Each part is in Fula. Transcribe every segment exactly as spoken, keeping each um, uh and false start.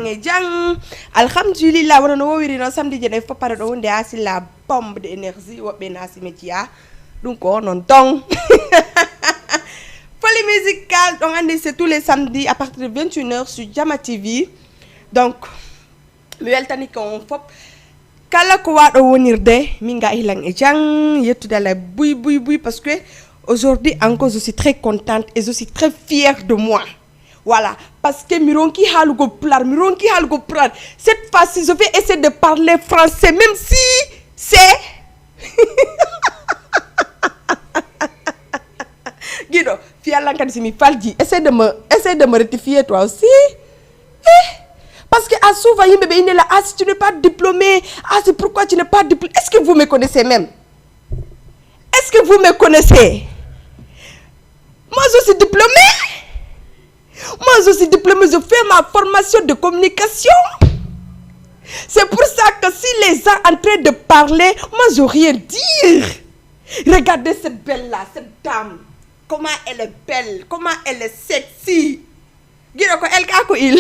E jang, alhamdulillah, wona no wowiri noon, samedi je ɗen fof pare ɗo wonde asi la bombe de énergie, woɓɓe nasi média. Ɗum ko noon ton. Folie musicale, donc anndi c'est tous les samedis à partir de vingt et une heures sur Jama T V. Donc mi weltani ko on fof. Kala ko waɗo wonirde, min ga hilan e jang, yettude Allah buy buy buy, parce que aujourd'hui encore je suis très contente et je suis très fière de moi. Voilà, parce que mi ronki haalugol pulaar, mi ronki haalugol pulaar. Cette fois-ci, je vais essayer de parler français, même si c'est Guido, fii Allah kadi, si mi falji, essaie de me, essaie de me rectifier toi aussi. Eh, parce que à souvent yimɓe ɓe ine la, ah, si tu n'es pas diplômé, ah, c'est pourquoi tu n'es pas diplômé. Est-ce que vous me connaissez même? Est-ce que vous me connaissez? Moi, je suis diplômée. Moi, je suis diplômée, je fais ma formation de communication. C'est pour ça que si les gens en train de parler, moi, je rien dire. Regardez cette belle-là, cette dame. Comment elle est belle, comment elle est sexy. Guido, ko elle ka ko il.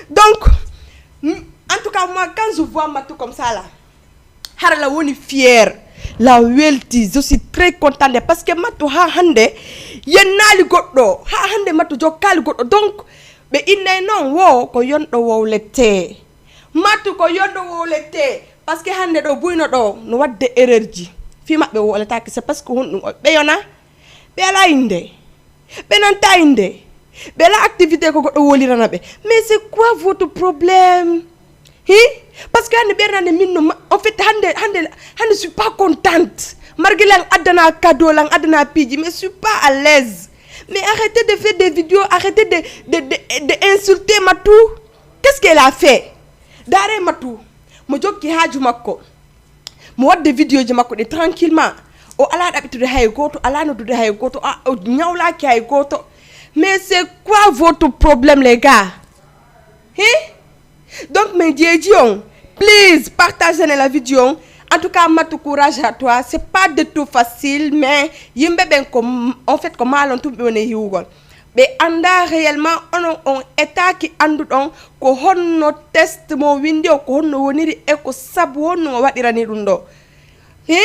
Donc, m- en tout cas, moi, quand je vois Matou comme ça là, hara la woni fière, la welti, je suis très contente parce que Matou ha hande yennali goɗɗo, ha hande Matou jokkali goɗɗo. Donc ɓe innay noon wo ko yonɗo wowlete. Matou ko yonɗo wowlete, parce que hande ɗo buyno ɗo no wadde erreur ji. Fi maɓɓe wowletaki, c'est parce que honɗum o ɓe yona, ɓe ala inde, ɓe nanta inde, ɓe ala activité ko goɗɗo wolirana ɓe. Mais c'est quoi votre problème? Hi? Parce que hande ɓernande min no ma- en fait hande hande hande je suis pas contente. Malgré lan addana cadeau, lan addana piiji, mais je suis pas à l'aise. Mais arrêtez de faire des vidéos, arrêtez de de de, de insulter Matou. Qu'est-ce qu'elle a fait? Dare Matou, mo jokki haaju makko, mo wadde vidéoji makko ɗi tranquillement. O ala ɗaɓɓitude hay gooto, ala noddude hay gooto, a- o ñawlaaki hay gooto. Mais c'est quoi votre problème, les gars? Hi? Donc min jeeji on, please, partagez la vidéo. En tout cas, Matou, courage à toi. C'est pas du tout facile, mais yimɓe ɓen ko, en fait, ko maalon tun ɓe woni hiwugol. Ɓe annda réellement onon on état ki annduɗon ko honno test mo windi o, ko honno woniri e ko sabu honno o waɗirani ɗum ɗo. Hi?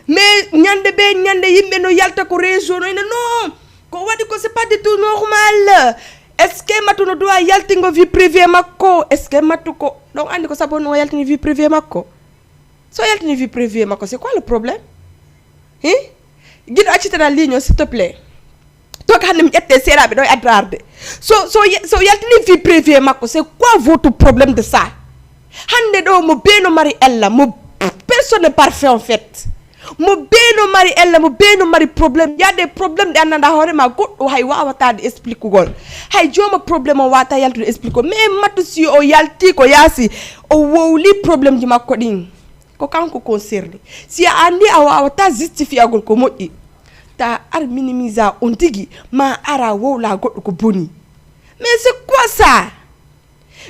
Mais ñande be ñande yimɓe no yalta ko réseau no ina non, ko waɗi ko c'est pas du tout normal. Est-ce que Matou no doit yaltingo vie privée makko? Est-ce que Matou ko ɗon anndi ko sabu no yaltini vie privée makko? So yaltini vie privée makko, c'est quoi le problème? Hi? Guido, accitana ligne o, s'il te plaît. Donc hande mi ƴette seeɗaɓe ɗo e adrarde. So so ye- so yaltini vie privée makko, c'est quoi votre problème de ça? Hande ɗo mo beno mari ella, mo personne n'est parfait en fait. Mo beno mari ella, mo beno mari problème. Il y a des problèmes ɗe anndanɗa hoore ma, goɗɗo hay wawata de expliquegol. Hay jooma problème o wata yaltude explique o. Mais Matou, si o yalti ko yaasi, o wowli problème ji makko ɗin, ko kanko concerné. Si a anndi a wawata justifiagol ko moƴƴi, ta ar minimise on tigi, ma ara wowla goɗɗo ko boni. Mais c'est quoi ça?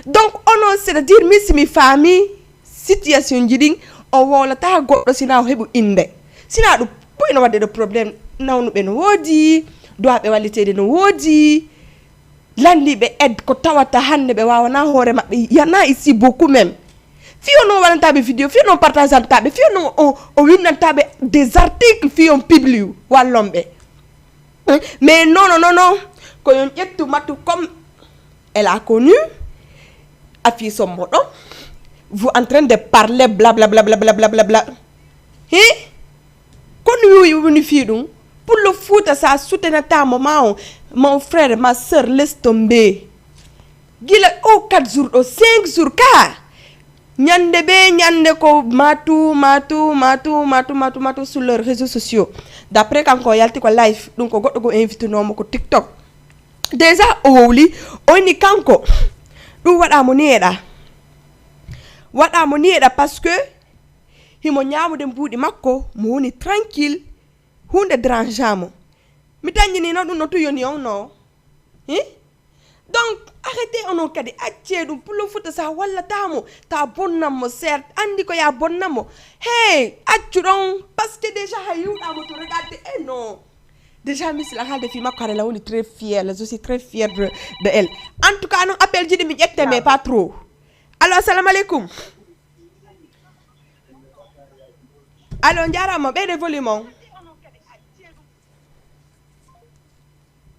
Donc onon, c'est-à-dire min si mi faami situation ji ɗin, o wowlata goɗɗo sina o heɓu innde. Sina ɗum, ɓuyno waɗde ɗo problème. Nawnuɓe no woodi, duwaɓe walliteede no woodi, lanndiiɓe aide ko tawata hannde ɓe wawana hoore maɓɓe, y en a ici beaucoup même. Fii on o waɗantaɓe vidéo, fii on o partageantaɓe, fii on o, o windantaɓe des articles, fii on publie wallonɓe. Mais non non non non, ko yon ƴettu Matou comme elle a connu, a fii sombo ɗo, vous en train de parler blablabla. Hi? Kono wiwi woni fii ɗum? Pullo Fuuta, sa soutenatamo ma on, mon frère, ma sœur, laisse tomber. Gila o quatre jours ɗo, cinq jours ka, ñande be ñande ko Matou Matou Matou Matou Matou Matou sur leurs réseaux sociaux. D'après kanko o yalti ko live, ɗum ko goɗɗo go invitenomo ko TikTok. Déjà o wowli, o inni kanko ɗum waɗa mo neeɗa, waɗa mo neeɗa parce que himo ñaamude mbuuɗi makko, mo woni tranquille, hunde dérangeamo. Mi taññinino ɗum no tuyoni on no. Hi? Donc arrêtez onon kadi, accee ɗum. Pullo Fuuta, sa wallatamo, ta bonnanmo, certes, anndi ko ya bonnanmo. Hey, accu ɗon, parce que déjà hay yiwɗamo to, regarde e non. Déjà, Miss la haalde fii makko, hara la woni très fière, la, je suis très fière de, de elle. En tout cas, non, appel jiɗi mi ƴetta, mais pas trop. Allo, assalamu aleykum. Allo, njaaraama, ɓeyde volume on.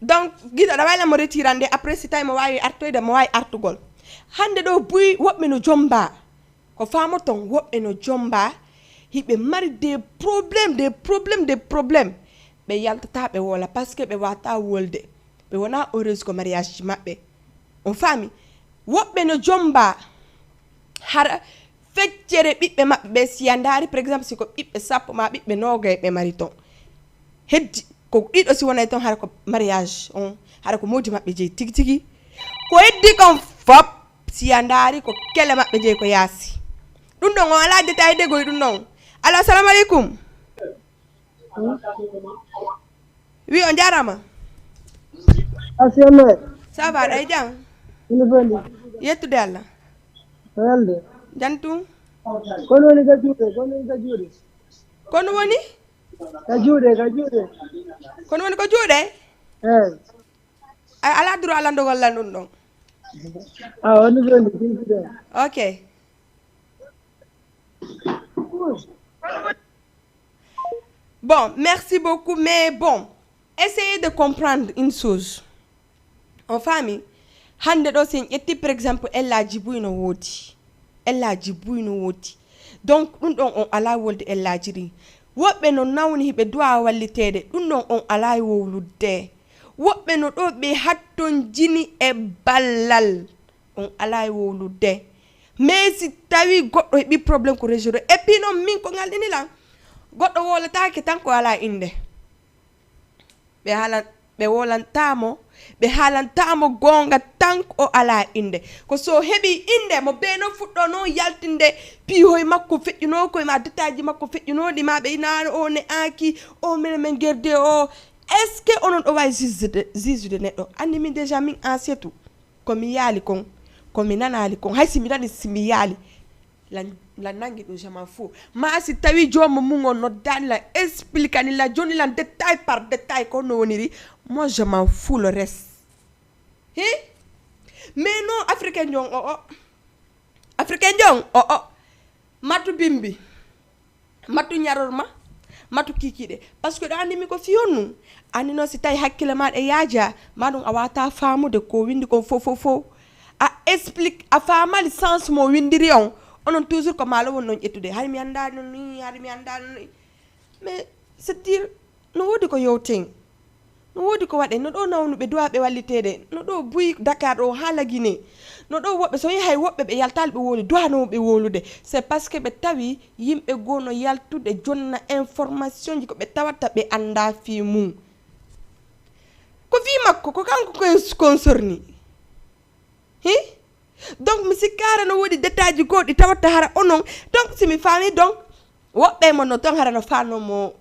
Donc, giɗo aɗa waawi lan mo retirande, après si tawi mo waawi artoyde, mo waawi artugol. Hannde ɗo buy woɓɓe no jomba. Ko faamoton, woɓɓe no jomba, hiɓe mari des problèmes, des problèmes, des problèmes. Ɓe yaltata ɓe woola, parce que ɓe wata wolde. Ɓe wona heureuse ko mariage ji maɓɓe. On faami? Woɓɓe no jomba, hara feccere ɓiɓɓe maɓɓe ɓe, si a ndaari, par exemple, si ko ɓiɓɓe sappo ma ɓiɓɓe noogay ɓe mari ton. Heddi ko ɗiɗo si wonay ton, hara ko mariage on, hara ko moodi maɓɓe jeyi tigi tigi. Ko heddi kon fop, si a ndaari, ko kele maɓɓe jeyi ko yaasi. Ɗum ɗon, on alaa détail degoy ɗum ɗon. Allo, assalamu aleykum. Wi, on njaaraama. Asiyama. Ça va, ɗay jam? Ina fandi. Yettude Allah. Welde. Jantum. Kono woni ka juuɗe, kono woni ka juuɗe. Kono woni? Ka juuɗe, ka juuɗe. Kono woni ko juuɗe? Eyi. A alaa droit landogol lan ɗum ɗon. Ah, on est bien, bien, bien. Ok. Bon, merci beaucoup, mais bon, essayez de comprendre une chose. On faami? Hannde ɗo, si en ƴetti, par exemple, ellaji buy no woodi. Ellaji buy no woodi. Donc, ɗum ɗon on alaa wolde ellaji ɗin. Woɓɓe no nawni hiɓe duwa walliteede. Ɗum ɗon on alaa e wowlude. Woɓɓe no ɗo ɓe hattonjini e ballal. On alaa e wowlude. Mais si tawi goɗɗo heɓi problème ko réseau ɗo. Et puis noon, min ko ngalɗini lan. Goɗɗo wowlataake tan ko alaa innde. Ɓe haalan, ɓe wowlantaa mo, ɓe haalantaa mo goonga tan ko o alaa innde. Ko so o heɓi innde, mo bee no fuɗɗo noon yaltinde piihoy makko feƴƴunoo koye ma, détail ji makko feƴƴunooɗi ma, ɓe inaano o ne aaki, o mene men gerde o. Est-ce que onon ɗo waawi juge de, juge de neɗɗo? Anndi min déjà min en setu. Ko mi yaali kon, ko mi nanaali kon, hay si mi nani, si mi yaali, lan, lan nangi ɗum, je m'en fous. Ma si tawi joomum mum on noddaani lan, expliquani lan, jonni lan détail par détail ko no woniri, moi je m'en fous le reste. Hi? Mais non, africain jon o o. Africain jon o o. Matu bimbi. Matu ñarorma, matu kikiɗe. Parce que ɗo anndi mi ko fii honɗum. Anndi noon si tawi hakkille ma ɗe yaaja, ma ɗum a wata faamude ko winndi kon fof, fof, fof. A explique, a faamali sens mo winndiri on. Onon toujours ko maalo won noon ƴettude. Hari mi annda no ni, hari mi annda no ni. Mais c'est dire, no woodi ko yowten. No woodi ko waɗe, no ɗo nawnuɓe duwaaɓe walliteede, no ɗo buy Dakar ɗo haa Lagine. No ɗo woɓɓe, so yahay woɓɓe ɓe yaltaali ɓe wowli, duwanoo ɓe wowlude. C'est parce que ɓe tawi yimɓe goo no yaltude jonna information ji ko ɓe tawata ɓe annda fii mum. Ko fii makko, ko kanko kon, kon sorni. Hi? Donc, mi sikkaara no woodi détail ji goo ɗi tawata hara onon. Donc, si mi faami, donc, woɓɓe mon no ton hara no faano mo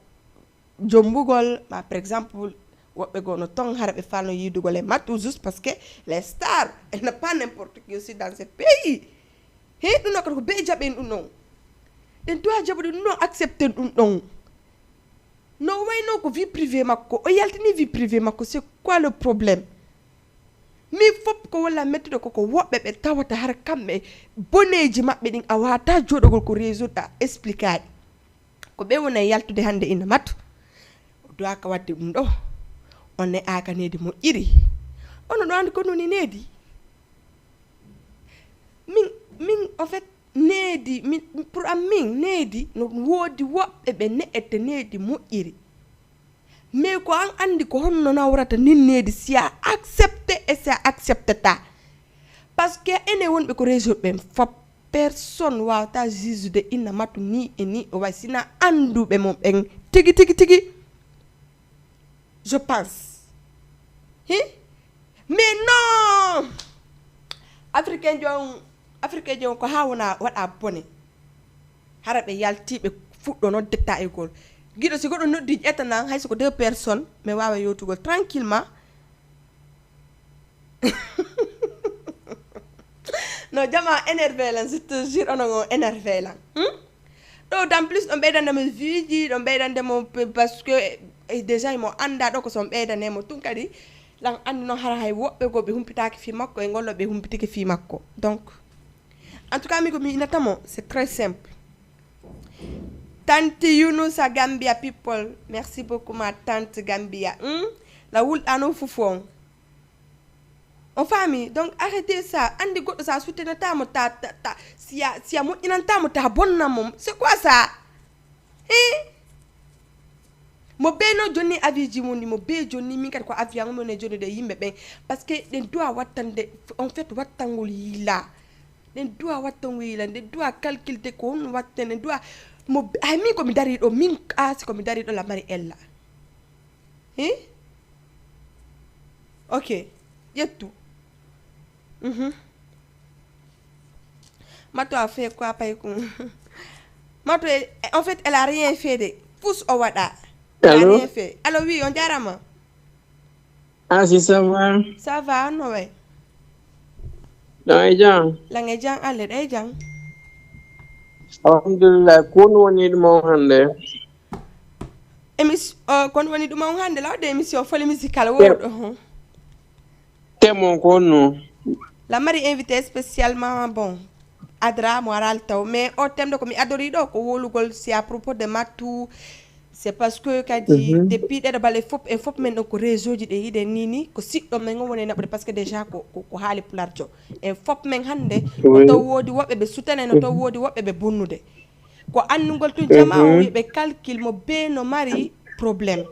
jombugol, ma par exemple, woɓɓe goo no ton hara ɓe faano yiidugol e matu, juste parce que les stars, elle n'est pas n'importe qui aussi dans ce pays. He, ɗum ɗo kadi ko bee jaɓen ɗum ɗon. Ɗen duwa jaɓude ɗum ɗon, accepten ɗum ɗon. No wayno ko vie privée makko, o yaltini vie privée makko, c'est quoi le problème? Min fop ko walla mettude koko woɓɓe ɓe tawata hara kamɓe boneeji maɓɓe ɗin a wata jooɗogol ko réseau ɗa expliquaɗi. Ko ɓe woni e yaltude hannde ina matu. O duwaka waɗde ɗum ɗo. O ne'aka needi moƴƴiri. Ono ɗo anndi ko noni needi? Min, min, en fait, needi, min, pour am min, needi no woodi woɓɓe ɓe ne'ete needi moƴƴiri. Mais ko an anndi ko honno nawrata nin needi si a accepte et si a acceptata. Parce que enen wonɓe ko réseau ɓen fop, personne wawata juge de ina matu ni e ni o way sina annduɓe mon ɓen tigi, tigi, tigi. Je pense. Hi? Mais non! Africain jon, Africain jon ko haa wona waɗa bone. Hara ɓe yalti ɓe fuɗɗo noddetta e gol. Giɗo si goɗɗo noddi ƴettanan hay so ko deux personnes, mais wawa yewtugol tranquillement. No jama énervé lan, je te jure, onon on énervé lan. Hmm? Ɗo, d'en plus, ɗon ɓeydande mo vie ji, ɗon ɓeydande mo pe-, parce que E déjà imo annda ɗo ko son ɓeydane mo tun kadi. Lan anndi noon hara hay woɓɓe goo ɓe humpitaaki fii makko e ngollo ɓe humpitike fii makko. Donc en tout cas min ko mi inata mo c'est très simple. Tante Yunusa Gambia people, merci beaucoup ma tante Gambia. Hmm? La wulɗa noon fufu on. On famille, donc arrêtez ça. Anndi goɗɗo sa soutenata mo ta ta ta siya siya moƴƴinanta mo ta bonna mo. C'est quoi ça? Hein? Mo bee no jonni avis ji mum ni mo bee jonni min kadi ko avis an mi woni e jonnude e yimɓe ɓen. Parce que ɗen duwa wattande en fait wattangol yila. Ɗen duwa wattangol yila ɗen duwa calculde ko honno watten ɗen duwa mo hay min komi dari ɗo min aasi komi dari ɗo la mari ella. Hi? Ok. Ƴettu. Mhm. Mato a fait quoi pay kum? Mato en fait elle a rien fait de. Pousse o waɗa. Elle a Allô? Rien fait. Allo oui on jarama. Asi, ça va? Ça va no way? Ɗon e jam? Lan e jam alle ɗe jam. Alhamdulillah, ko honɗum woni ɗum on hannde? Émission uh, kon woni ɗum on hannde lawde émission folie musicale woɗo. Thème on ko honno? La mari invité spécialement bon adra mo aral taw mais o thème ɗo ko mi adori ɗo ko wolugol c'est à propos de Matou. C'est parce que kadi depuis ɗeɗo bale fop en fop men ɗon ko réseau ji ɗe yiɗen ni ni ko siɗɗo men on woni naɓude parce que déjà ko ko, ko haali pularjo en fop men hannde no taw woodi woɓɓe ɓe sutane no taw woodi woɓɓe ɓe bonnude. Ko anndugol tun jama o wiɓe calcul mo bee no mari problème.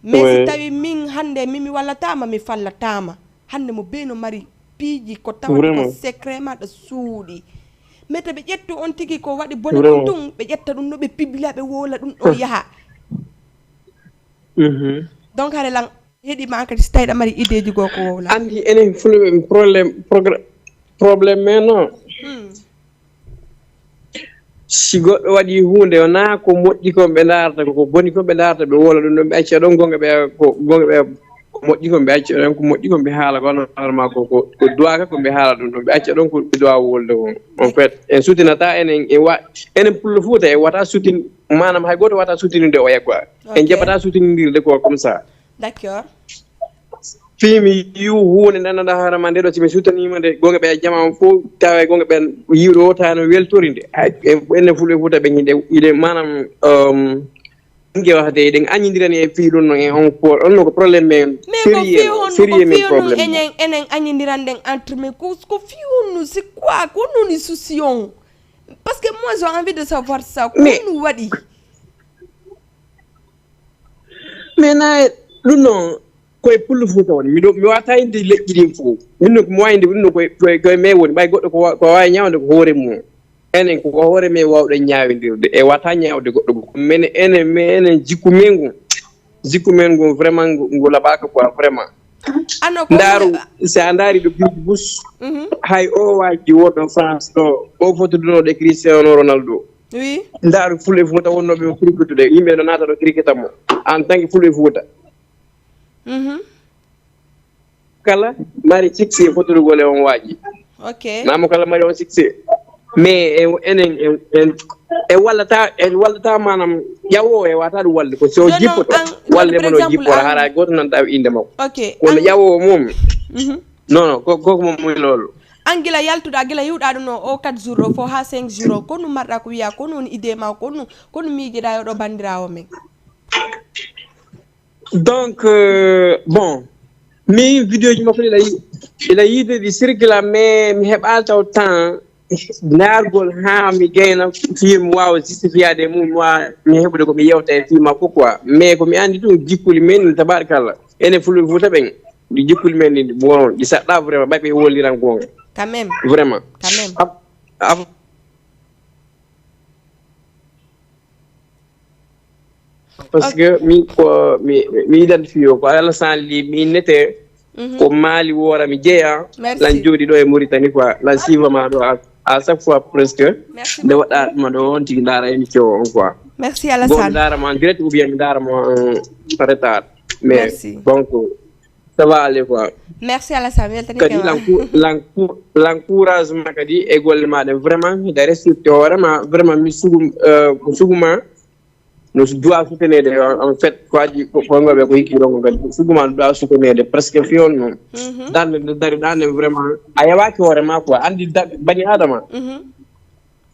Mais si tawi min hannde min mi wallatama mi fallatama hannde mo bee no mari piiji ko tawata ko secret maɗa suuɗi. Mais to ɓe ƴettu on tigi ko waɗi bone ɗum tun ɓe ƴetta ɗum no ɓe pibila ɓe wola ɗum ɗo yaha. Donc hare lan heɗima kadi si tawi ɗa mari ideji goo ko wowla. Anndi enen fulɓe problème problème men non. Si goɗɗo waɗi huunde wonaa ko moƴƴi kon ɓe ndaarata ko boni kon ɓe ndaarata ɓe woola ɗum ɗon ɓe acca ɗon gonga ɓe ko gonga ɓe ko moƴƴi kon ɓe acca ɗon ko moƴƴi kon ɓe haala ko hono hoore maa ko ko ko duwaaka ko ɓe haala ɗum ɗon ɓe acca ɗon ko ɓe duwaa wolde kon. En fait en sutinata enen en wa enen pullo fuuta en wata sutin maanaam hay gooto wata sutinirde o egga en jaɓata sutinirde ko comme ça. D'accord. Fii mi yi'u huunde nde anndaa hoore maa ndee ɗoo si mi suttaniima nde goonga ɓe jama on fof tawa e goonga ɓeen yi'ude o tawa no weltori nde. Hay enen fulɓe Fuuta ɓe ñinde ide maanaam nge waxde eɗen añindirani e fii ɗum no e on for on no ko problème men sérieux sérieux men problème. Enen enen añindiranɗen entre men ko ko fii honno c'est quoi ko honno woni souci on? Parce que moi j'ai envie de savoir ça ko honno waɗi? Mais na ɗum noon koye pullo Fuuta woni miɗo mi wata inde leƴƴi ɗin fof min no mi wawi inde ɗum no koye koye koye men woni ɓay goɗɗo ko wa- ko wawi ñawde ko hoore mum enen ko hoore men wawɗen ñawindirde e wata ñawde goɗɗo ko mene enen men enen jikku men ngun jikku men ngun vraiment ngu ngu laɓaka quoi vraiment. Ano ko Ndaaru si a ndaari ɗo piiji bus hay o waji wonɗo France ɗo o fotodunoɗo e Cristiano Ronaldo. Oui. Ndaaru fulɓe Fuuta wonnooɓe o kirikutude yimɓe no naata ɗo kirikita mo en tant que fulɓe Fuuta. Mhm. Kala mari succès fotodugol e on waaji. Ok. Namo kala mari on succès. Mais en enen en en en wallata en wallata maanaam ƴawowo e wata ɗum walde ko so Non, non, jippoto an- non, walde par mono exemple, jippora an- hara goto nan ɗawi inde makko. Ok. Kono An- ƴawowo mum Mhm. non non ko koko mum muy loolu. An gila yaltuɗa gila yiwɗa ɗum o o quatre jours o fof ha cinq jours o konu marɗa ko wiya konu woni idée ma konu konu miijiɗa e oɗo bandirawo men? Donc euh, bon min vidéo ji makko ila ila yiide ɗi circula mais mi heɓa taw temps ndaargol ha mi gayna fii mi wawa justifiade mum mi wawa mi heɓude komi yewta e fii makko quoi mais komi andi ɗum jikkuli men tabarkalla enen fulɓe Fuuta ɓen ɗi jikkuli men ɗi bon ɗi saɗɗa vraiment ɓay ɓe woliran gonga. Quand même. Vraiment. Quand même. Ab- ab- parce que min ko mi mi identifie o ko Alassane Ly mi innete ko Mali wora mi jeeya Merci. Lan jooɗi ɗo e Mauritanie quoi lan suivama ɗo à à chaque fois presque Merci nde beaucoup. Waɗɗa ɗuma ɗo on tigi ndaara émission on quoi Merci bon mi Alassane. Ndaarama en direct ou bien mi ndaarama en retard mais Merci. Donc ça va aller quoi. Merci Alassane weltani Kadi kema. L'encou- l'encou- l'encouragement kadi e golle maɗa vraiment hiɗa respecté hoorema vraiment mi sugum euh, ko suguma. no duwa suteneede en fait ko aji ko ngoɓe ko hikki ɗon kadi suguma duwa suteneede presque fi on noon. Darnde nde dari ɗande vraiment a yawaki hoore ma quoi andi bani adama.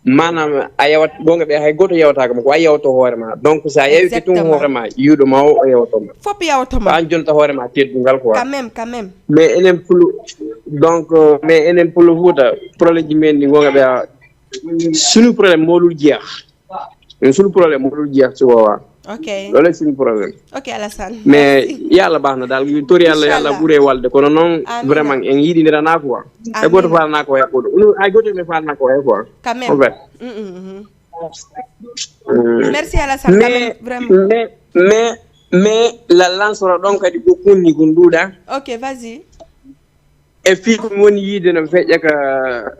Maanaam a yawat gonga ɓe hay goto yawataka mo ko a yawto hoore ma donc sa yawike tun hoore ma yiwɗo ma o o yawto ma. Fop yawto ma an jonta hoore ma teddungal quoi. Quand même, quand même. Mais enen pulu donc mais enen pulu fuuta problème ji men ɗi gonga ɓe a sunu problème molul jeex. Min sunu problème mo ɗum jeex si wowa. Ok. Ɗole sunu problème. Ok Alassane. Mais yalla baxna dal tori yalla yalla ɓure walde kono noon vraiment en yiɗindirana quoi. E goto falana ko hay goto ɗum hay goto mi falana ko hay quoi. Quand même. En fait. Mm, mm, mm. Merci Alassane quand même vraiment. Mais mais mais la lansoro ɗon kadi ko kunni ko nduɗa. Ok vas-y. E fii ko mi woni yiide no feƴƴa ka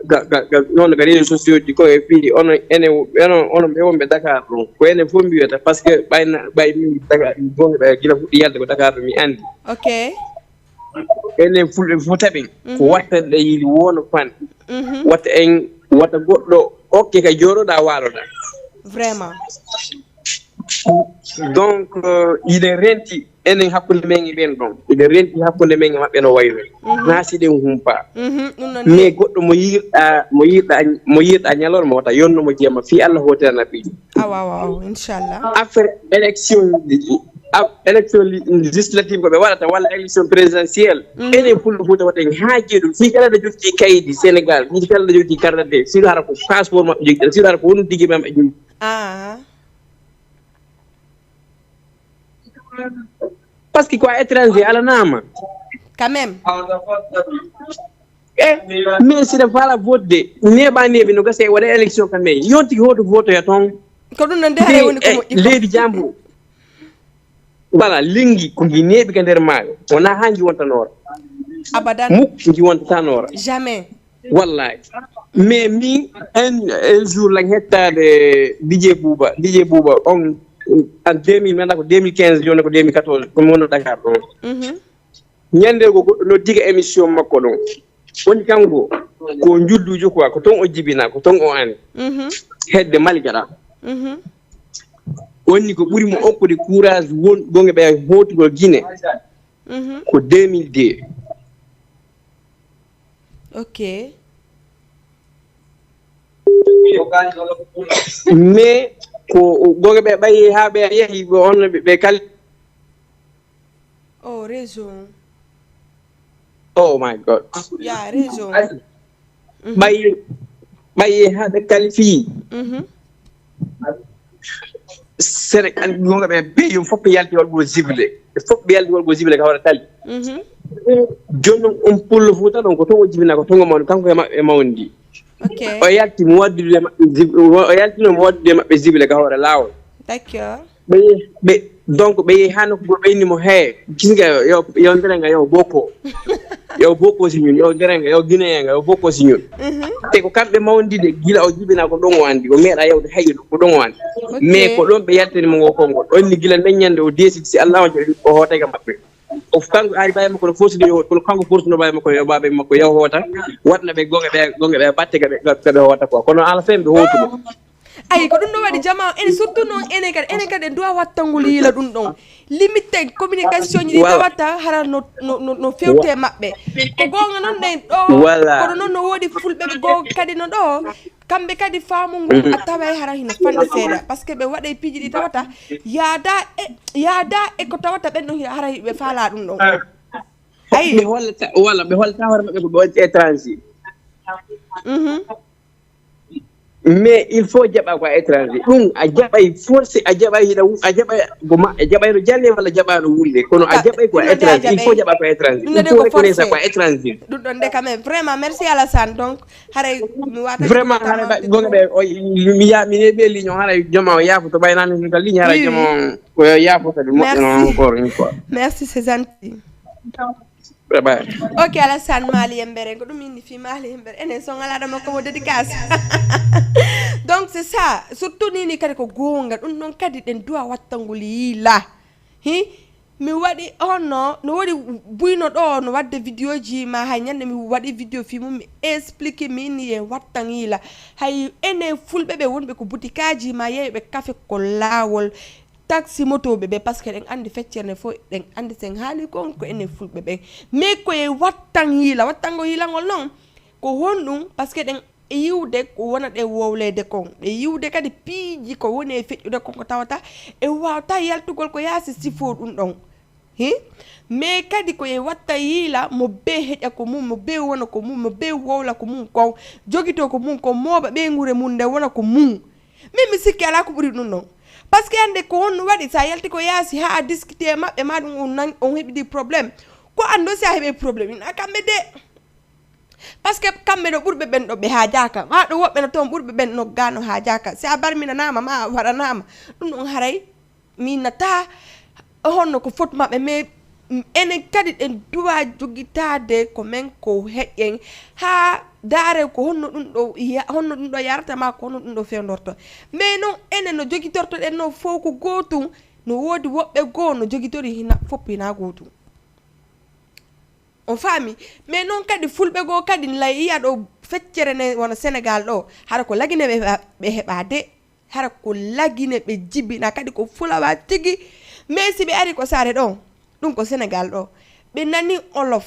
ka ka ka noon ka réseaux sociaux ji ko e fii onon ene onon onon ɓe wonɓe Dakar ɗon ko enen fof mbiyata parce que ɓayna ɓay min Dakar mi gonga ɓe gila fuɗɗi yalde ko Dakar ɗo mi andi. Ok. Enen fulɓe fof taɓen ko watta ɗe yiili woono fan watta en watta goɗɗo okke ka jooɗoɗa waaloɗa. Vraiment. Donc iɗen renti enen hakkunde men e ɓen ɗon iɗen renti hakkunde men e maɓɓe no wayno na si ɗen humpa mais goɗɗo mo yiɗa mo yiɗa mo yiɗa ñalorma wata yonno mo jeema fii allah hotirana ɓiɗi. Awa awa awa inchallah. Affaire élection ji élection législative ko ɓe waɗata walla élection présidentielle enen fulɓe fuuta waten haaji ɗum fii kala ɗo jogti kaydi sénégal fii kala ɗo jogti carte d'identité siɗo hara ko passeport maɓɓe jogti siɗo hara ko wonum tigi maɓɓe. Parce que ko a étranger alanama. Quand même. E mais siɗa fala vote de neɓa neɓi no gasa e waɗa élection quand même yonti hoto votoya toon. Ko ɗum ɗon de haray woni ko moƴƴi leydi jambo. Voilà lingi ko ngi neɓi ka nder maayo wona ha ngi wonta noora. Abadan. Muk ngi wonta noora. Jamais. Wallahi. Mais min un un jour lan hettade dj bouba dj bouba on en deux mille maintenant ko deux mille quinze joni ko deux mille quatorze komi wonno dakar ɗo. Ñande ko goɗɗo noddi ka émission makko ɗon woni kanko ko njuldujo quoi ko ton o jibina ko ton o ani hedde mali gaɗa. Wonni ko ɓuri mo okkude courage won gonge ɓe hotugol guine ko deux mille deux. Ok. Mais ko goge ɓe ɓayi ha ɓe yehi ɓe on ɓe kal. Oh réseau. Oh my god. Ya réseau. Ɓayi ɓayi ha ɓe kalifi. Senegal ɗum ɓe ɓe yum fof ɓe yalti walgo zible. Ɓe fof ɓe yalti walgo zible ka hoore tali. Jooni noon on pullo fuuta ɗon ko toon o jibina ko toon o mawni kanko e maɓɓe mawndi. O yalti mo waddude maɓɓe zible o yaltino mo waddude maɓɓe zible ka hoore laawol. Ɓe ɓe donc ɓe yehi haa nokku goo ɓe inni mo hee gis nga yo yo nderenga yo boko. Yo boko si ñun yo nderenga yo guinéen nga yo boko si ñun. Te ko kamɓe mawndide gila o jibina ko ɗon o anndi o meeɗa yawde hayyo ɗum ko ɗon o anndi. Mais ko ɗon ɓe yaltani mo ngo konngol o inni gila nden ñande o deesidi si Allah on jaɓi o hootay ka maɓɓe. O kanko ari bawi makko no fosidi yo kono kanko forsuno bawi makko yo baɓe makko yaw hoota. Waɗna ɓe gonga ɓe gonga ɓe batte kaɓe kaɓe hoota quoi kono ala fen ɓe hootuno. Ayi ko ɗum ɗo waɗi jama en surtout noon enen kadi enen kadi en duwa wattangol yiila ɗum ɗon. Limite communication ji ɗi tawata hara no no no fewte maɓɓe. Ko goonga noon ɗen ɗo kono noon no woodi fulɓe ɓe goo kadi no ɗo. Kamɓe kadi faamu ngu a taway hara hino fanɗa seeɗa par ce que ɓe waɗay piiji ɗi tawata yaada e yaada e ko tawata ɓen ɗon hino hara ɓe faala ɗum ɗon. Ayi ɓe hollata walla ɓe hollata hoore maɓɓe ko ɓe wonti étranger. Mais il faut jaɓa ko a étranger ɗum a jaɓay forcé a jaɓay hiɗa a jaɓay goma a jaɓay no jalle walla jaɓa no wulle kono a jaɓay ko a étranger il faut jaɓa ko a étranger il faut reconnaître ko a étranger. Ɗum ɗon de quand même vraiment merci Alassane donc haray mi wata vraiment haray gonga ɓe mi ya mi ne ɓe ligne on haray joma o yaafo to ɓaynani ka ligne haray joma on ko yaafo kadi moƴƴo non encore une fois. Merci c'est gentil. Ok Alassane Mali Yembere ko ɗum inni fi Mali Yembere enen son alaɗo makko mo dédicace. Donc c'est ça surtout nini kadi ko goonga ɗum ɗon kadi ɗen duwa wattangol yiila. Hi mi waɗi onno no woɗi buyno ɗo no wadde vidéo ji ma hay ñande mi waɗi vidéo fi mum mi explique mi inni ye wattan yiila. Hay enen fulɓe ɓe wonɓe ko butikaji ma yeeɓe kafe ko laawol. taxi motooɓe ɓe, parce que eɗen anndi feccere nde fof, eɗen anndi sen haali kon ko enen fulɓe ɓen. Mais ko e wattan yiila, wattango yiilangol noon, ko honɗum? Parce que eɗen yiwde ko wona ɗe wowleede kon, ɗe yiwde kadi piiji ko woni e feƴƴude kon ko tawata en waawata yaltugol ko yaasi sifo ɗum ɗon. Hi? Mais kadi ko e watta yiila mo bee heƴa ko mum, mo bee wona ko mum, mo bee wowla ko mum kon, jogitoo ko mum kon, mooɓa ɓeynguure mum nde wona ko mum. Min mi sikki alaa ko ɓuri ɗum ɗon. Parce que annde ko honno waɗi, so a yalti ko yaasi haa a discuter e maɓɓe, ma ɗum on nan-, on heɓidi problème. Ko anndo si a heɓi problème, ina kamɓe de. Parce que kamɓe ɗo ɓurɓe ɓen ɗo ɓe haajaaka. Ma ɗo woɓɓe no toon ɓurɓe ɓen no gaano haajaaka. Si a barminanaama, ma a waɗanaama. Ɗum ɗon haray mi nata honno ko fot maɓɓe, mais enen kadi ɗen duwa jogitaade ko men ko heƴen haa daare ko honno ɗum ɗo ya-, honno ɗum ɗo yarata ma ko honno ɗum ɗo fewndorto. Mais non enen no jogitortoɗen no fof ko gootum, no woodi woɓɓe goo no jogitori hina, fof hina gootum. On faami? Mais non kadi fulɓe goo kadi la yiya ɗo feccere nde wona Sénégal ɗo, hara ko Lagine ɓe heɓa, ɓe heɓa de. Hara ko Lagine ɓe jibina, kadi ko fulawa tigi. Mais si ɓe ari ko saare ɗo, ɗum ko Sénégal ɗo, ɓe nani Wolof.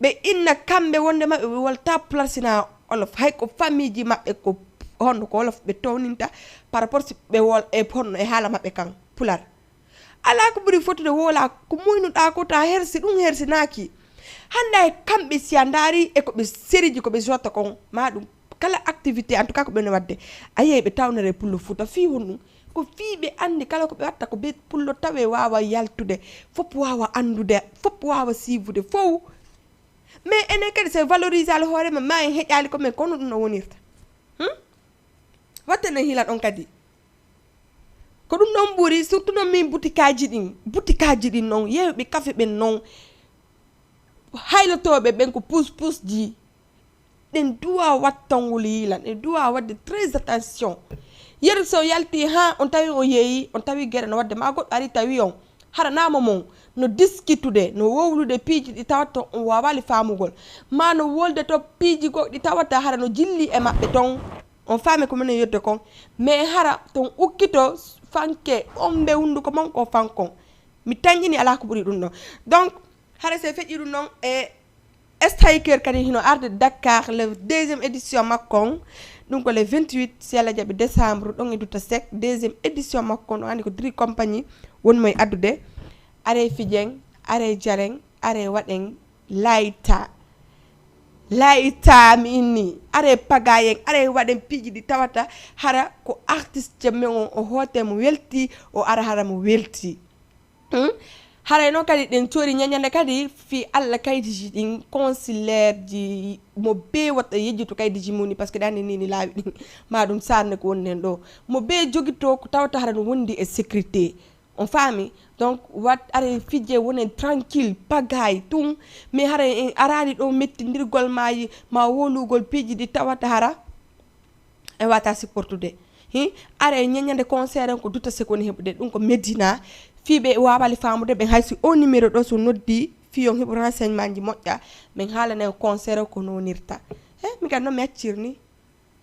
Ɓe inna kamɓe wonde maɓɓe ɓe wolta pulaar sina Wolof. Hay ko famiiji maɓɓe ko honno ko Wolof ɓe towninta par rapport si ɓe wol-, e honno e haala maɓɓe kan pulaar. Alaa ko ɓuri fotude wowla ko muynuɗaa ko ta hersi, ɗum hersinaaki. Hannde e kamɓe si a ndaari e ko ɓe seriji ko ɓe jota kon, ma ɗum kala activité, en tout cas ko ɓe no waɗde, a yiyay ɓe tawnere pullo Fuuta. Fii honɗum? Ko fii ɓe anndi kala ko ɓe watta ko ɓe pullo tawe waawa yaltude, fof waawa anndude, fof waawa siivude, fof. Mais enen kadi, so en valorisaali hoore men, ma en heƴaali ko men, kono ɗum no wonirta. Hmm? Watte nen hila ɗon kadi. Ko ɗum ɗon ɓuri, surtout noon min butikaaji ɗin. Butikaaji ɗin noon, yeeyuɓe kafe ɓen noon, haylotooɓe ɓen ko puus puusji. Ɗen duwa wattangol yiila, ɗen duwa waɗde très attention. Yeru so yalti haa on tawi on yeeyi, on tawi gere no waɗde ma goɗɗo ari tawi on. Hara naamo mon no diskitude, no wowlude piiji ɗi tawata on waawaali faamugol, ma no wolde to piiji goo ɗi tawata hara no jilli e maɓɓe ton. On faami ko minen yodde kon. Mais hara ton ukkito fanke on ɓe hunnduko mon ko fankon. Mi tanƴini alaa ko ɓuri ɗum ɗon. Donc, hara se feƴƴi ɗum ɗon e Striker kadi hino arde Dakar, le deuxième édition makko on. Ɗum ko le vingt-huit, si Alla jaɓi, décembre, ɗon e Duta Sec, deuxième édition makko on. O anndi ko Dri Compagnie woni mo e addude. Are fijen, are jaren, are waɗen layta. Layta mi inni. Are pagayen, are waɗen piiji ɗi tawata hara ko artiste men on o hoote mo welti, o ara hara mo welti. Hmm? Haray noon kadi ɗen coori ñañande kadi fii Alla kaydiji ɗin, consulaire ji, mo bee watta yejjito kaydiji mum ni, parce que ɗani ni ni laawi ɗin, ma ɗum saarne ko woni heen ɗo. Mo bee jogito ko tawata hara no wondi e sécurité. On faami? Donc, wat are fijje wonen tranquille, pagaille, tun. Mais hara en araani ɗo mettindirgol ma, ma wowlugol piiji ɗi tawata hara en wata supportude. Hi, are ñañande concert en ko Duta Sek woni heɓude, ɗum ko Medina. Fii ɓe waawaali faamude ɓen, hay si o numéro ɗo so noddi, fii on heɓu renseignement ji moƴƴa, min haalana en concert o ko nonirta. He, mi kadi noon mi accir ni.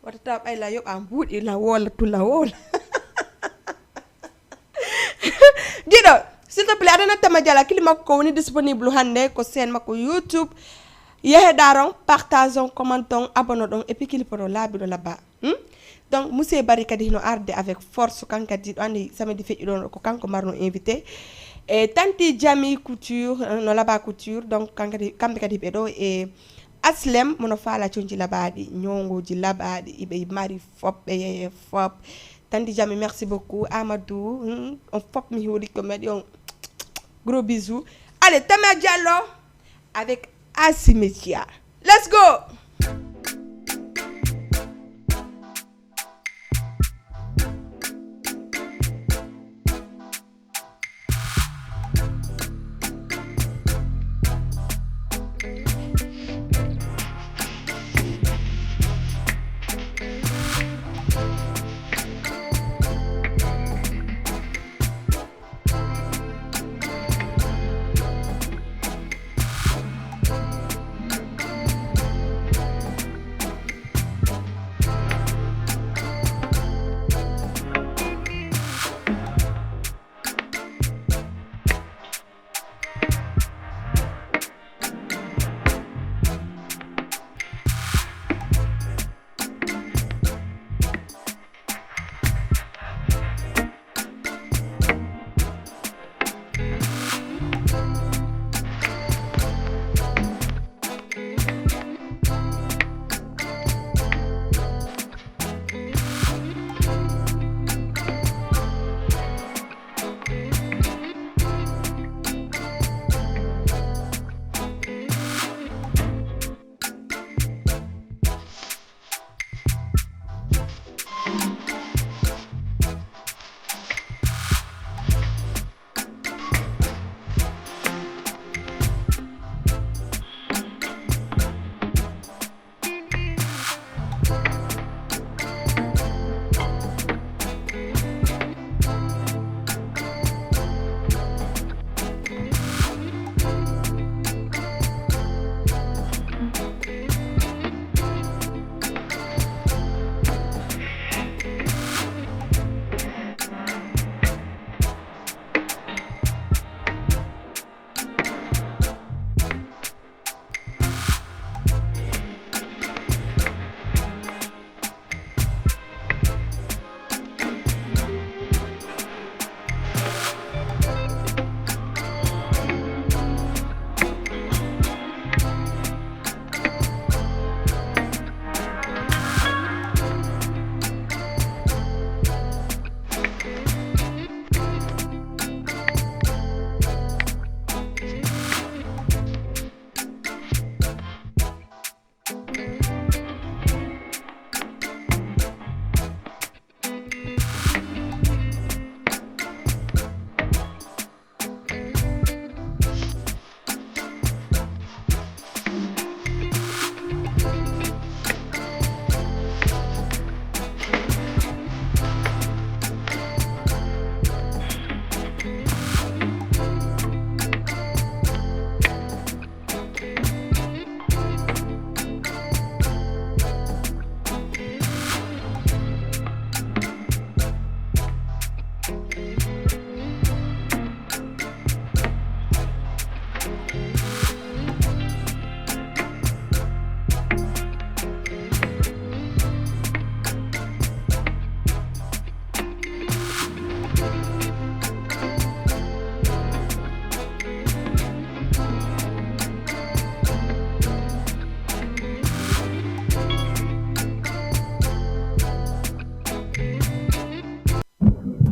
Wata taw ɓay la yoɓa mbuuɗi la woola tu la woola. Giɗo, s'il te plaît, aɗa natta ma jala kili makko ko woni disponible hannde ko chaîne makko YouTube. Yehe ɗaron, partage on, comment on, abonne ɗon, et puis kili pono laabi ɗo labba. Hmm? Donc, Monsieur Barry kadi hino arde avec force, kan kadi ɗo anndi samedi feƴƴi ɗon ko kanko marno invité. E Tanti Jami Couture, euh, no Laba Couture, donc kan kadi, kamɓe kadi ɓe ɗo e Aslem, mono faala conji labaɗi, ñongoji labaɗi, iɓe mari fop, ɓe yeye fop. Tanti Jami, merci beaucoup. Amadou, hmm, on fop mi holi ko mbaɗi on. Gros bisous. Allez, Tama Diallo avec Asimetia. Let's go!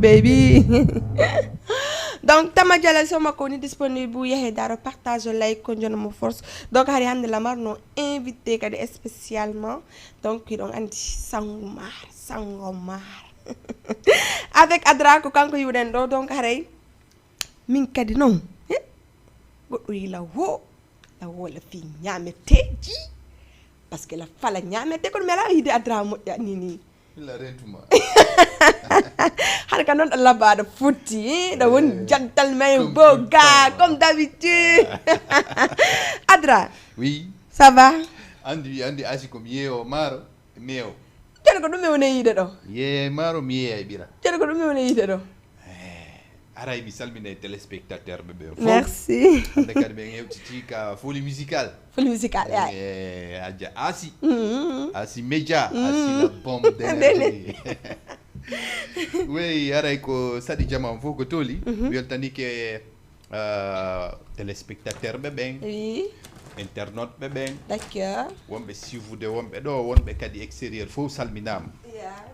Baby. Donc tama jala soma ko ni disponible, yahe daro partage, like ko jono mo force. Donc hari hande lamar no invité kadi spécialement. Donc hiɗon andi Sangomar, Sangomar. Avec Adra ko kanko yiwɗen ɗo, donc haray min kadi non. Eh? Goɗɗo yila wo, la wo la fi ñaameteeji. Parce que la fala ñaamete kono mi alaa yiide Adra moƴƴa ni ni. Illa rentuma. Hara ka non ɗo labaɗo futti, ɗo woni jantal may boga comme d'habitude. Adra, Oui. Ça va? Andi andi asi ko mi yeewo maaro meewo. Joni ko ɗum mi woni yiide ɗo. Ye maaro mi yeeya e ɓira. Joni ko ɗum mi woni yiide ɗo. Aray mi salmina e téléspectateur ɓe ɓe fof. Merci. Hande kadi ɓen hewtiti ka folie musicale. Folie musicale yaay. Eh, aja asi. Asi média, asi la bombe d'énergie. Oui, aray ko saɗi jama on fof ko tooli. Weltanike euh, téléspectateur ɓe ɓen, Oui, internaute ɓe ɓen, d'accord. Wonɓe suivude wonɓe ɗo, wonɓe kadi extérieur fof salminama.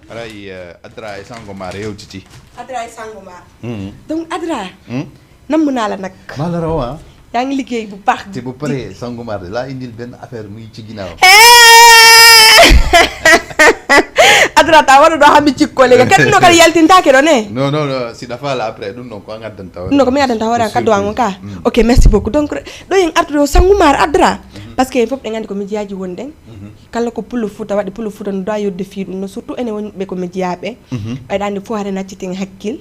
Aray euh, Adra e Sangomar yewtiti. Adra e Sangomar. Mhm. Donc Adra, Hmm? nammunala nak. Malarawa. Yaa ngi liggéey bu baax. Te bu paree Sangomar de laa indil benn affaire muy ci ginnaaw. Adra ta waɗa ɗo hami cikko lega kadi no kadi yaltintake ɗo ne. Non non non, si dafa la après ɗum ɗon ko an addanta hoore. No ko mi addanta hoore an kaddu an on ka. Ok, merci beaucoup. Donc ɗo en artude o Sangomar Adra. Parce que en fof ɗen andi ko mi jaaji wonɗen. Kala ko pulo futa waɗi pulo futa no doit yodde fii ɗum no surtout enen wonɓe ko mi jiyaaɓe. Ɓayɗa andi fof haren accitin hakkil.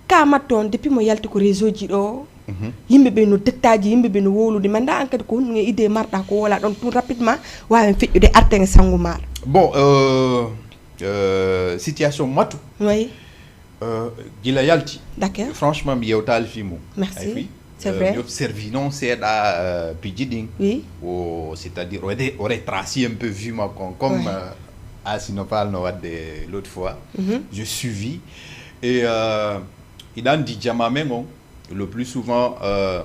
Ka matto on depuis mo yalti ko réseau ji ɗo. Yimɓe ɓe no dettaji, yimɓe ɓe no wowlude. Manda an kadi ko honɗum e idée marɗa ko wola ɗon tout rapidement wawen feƴƴude arten e Sangomar. Bon euh, euh, situation matu. Oui. Euh, gila yalti. D'accord. Franchement mi yewtali fii mum. Merci. Ay, oui. C'est Euh, vrai. Mi observe non seeɗa euh, piji ɗin. Oui. O c'est-à-dire o ré- o retrace un peu vima kon comme Ouais. euh, asino falno wadde l'autre fois. Je suivi et euh, iɗa andi jama men on le plus souvent euh,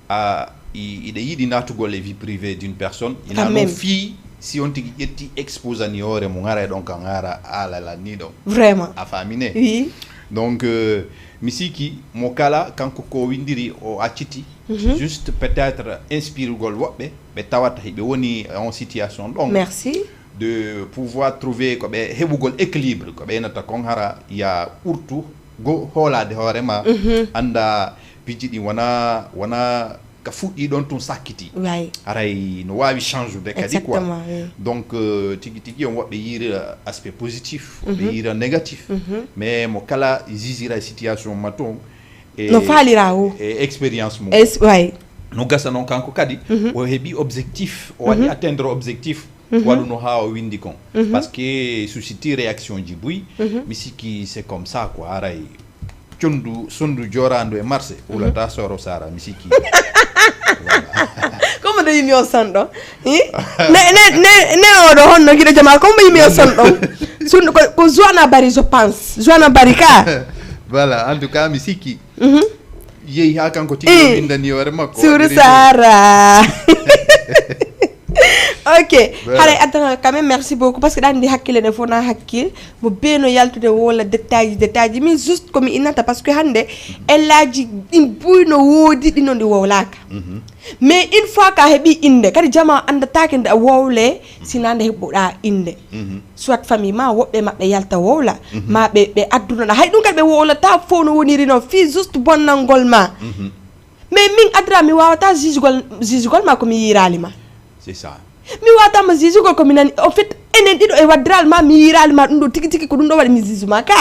a i- iɗa yiɗi natugol e vie privée d'une personne ina Quand ɗon même. Fii si on tigi ƴetti exposani hoore mum ara e ɗon kan ara alala ni ɗon. Vraiment. A famine. Oui. Donc euh, mi sikki mo kala kanko ko windiri o acciti juste peut-être inspirugol woɓɓe ɓe tawata hiɓe woni en situation ɗon. Merci. De pouvoir trouver ko ɓe heɓugol équilibre ko ɓeynata kon hara ya ɓurtu go hoolade hoore ma. Anda piji ɗi wona wona ka fuɗɗi ɗon tun sakkiti. Way. Haray no wawi change de kadi quoi. Exactement, oui. Donc euh, tigi tigi on woɓɓe yiira aspect positif woɓɓe yiira négatif. Mais mo kala jijira situation ma toon e No faalira o. E expérience mum. Es way. No gasa noon kanko kadi o heɓi objectif o waɗi atteindre objectif waɗuno ha o windi kon. Parce que susciti réaction ji buy. Mi sikki c'est comme ça quoi, aray condu sondu jorandu e marché wulata soro sara mi sikki. Comme de yimi o sanɗo. Ne ne ne ne oɗo honno giɗo jama comme yimi o sanɗo. Sunɗo ko ko joana bari je pense joana bari ka. Voilà, en tout cas mi sikki yehi ha kanko tigi o windani hoore makko Suru sara. Ok. Haray attana quand même merci beaucoup parce que ɗa andi hakkille ɗe fof na hakkil mo beeno yaltude wowla détail ji détail ji min juste komi innata parce que hannde ellaji ɗin buy no woodi ɗino ndi wowlaka. Mais une fois ka heɓi innde kadi jama anndatake nde a wowle sina nde heɓuɗa innde. Soit famille ma woɓɓe maɓɓe yalta wowla ma ɓe ɓe addunoɗa hay ɗum kadi ɓe wowlata fof no woniri noon fii juste bonnangol ma. Mais min Adra mi wawata jugol jugol ma komi yirali ma. C'est ça. Mi wawata ma jugol komi nani au fait enen ɗiɗo e waddiral ma mi yirali ma ɗum ɗo tigi tigi ko ɗum ɗo waɗi mi juge ma ka.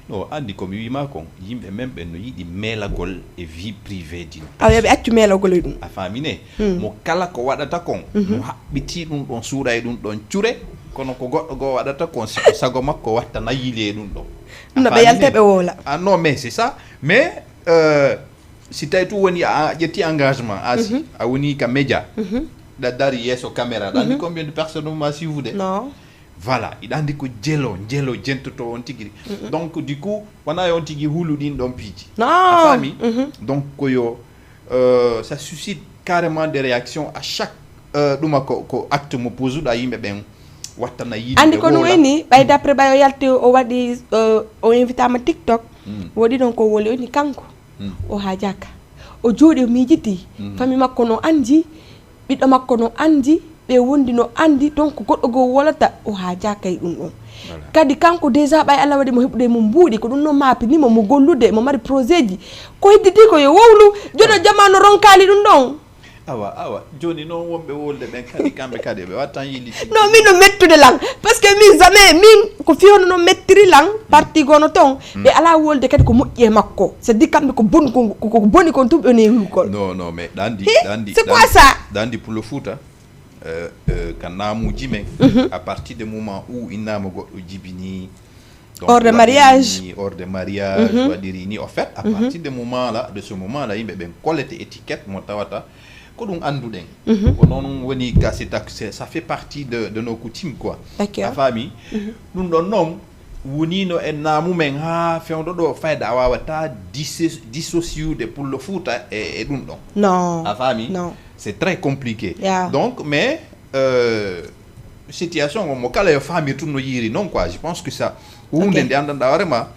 No andi komi wima kon yimɓe men ɓen no yiɗi meelagol e vie privée din. Awa yoɓe accu meelagol e ɗum. A famine. Mo kala ko waɗata kon no haɓɓiti ɗum ɗon suuɗa e ɗum ɗon cure. Kono ko goɗɗo goo waɗata kon siko sago makko watta nayili e ɗum ɗon. No ɓe yalta ɓe wowla. Ah non mais c'est ça mais euh, si tawi tun woni a ƴetti engagement asi a woni ka média. Ɗa dari yeeso caméra ɗa andi combien de personne ma suivude. Non. Voilà iɗa andi ko jelo jelo jentoto on tigi. Donc du coup wona yo on tigi hulu ɗin ɗon piiji. Non. A faami. Donc ko yo euh, ça suscite carrément des réactions à chaque euh, ɗuma ko, ko acte mo posuɗa yimɓe ɓen. Wattana yimɓe Andi ko ɗum wowla. Wayni, ɓay d'après ɓay o yalti, o waɗi, o o invitama TikTok. Mm. Woɗi ɗon ko woli, o inni kanko. Mm. O haajaka. O jooɗi, o miijiti. Mm. Famille makko no andi, ɓiɗɗo makko no andi, ɓe wondi no andi, donc goɗɗo goo wolata, o haajaka e ɗum ɗon. Voilà. Kadi kanko déjà ɓay Allah waɗi mo heɓude mo mbuuɗi, ko ɗum no maapini mo, mo gollude, mo mari projet ji. Ko hedditi ko yo wowlu, joɗo jama no ronkali ɗum ɗon. Awa, awa. Jooni noon wonɓe wolde ɓen kadi, kamɓe kadi ɓe wattan yiliti. No, min no mettude lan. Parce que min jamais, min ko fii hono no mettiri lan, parti gono ton. Ɓe alaa wolde kadi ko moƴƴi e makko. C'est-à-dire kamɓe ko bon, ko, ko, ko boni kon tun ɓe newi hugol. Non, non, mais ɗandi, Hi, ɗandi, c'est quoi ɗandi- ça? Ɗandi Pullo Fuuta, euh, euh, ka naamuuji men, à partir de moment où innama goɗɗo jibini, donc, Ordre de waɗi mariage. Ordre de mariage, waɗiri ni. En fait, à partir de moment là, de ce moment là, yimɓe ɓen collete étiquette mo tawata ko ɗum annduɗen. Ko noon woni ka, c'est, c'est, ça fait partie de, de nos coutumes, quoi. D'accord. A faami? Ɗum ɗon noon woniino e naamu men haa fewndo ɗo, fayda a waawata disso-, dissociude Pullo Fuuta e, e ɗum ɗon. Non. A faami? Non. C'est très compliqué. Yeah. Donc, mais, euh, situation on mo kala yo faami tun no yiiri noon, quoi. Je pense que ça, huunde Ok. nde anndanɗaa hoore ma,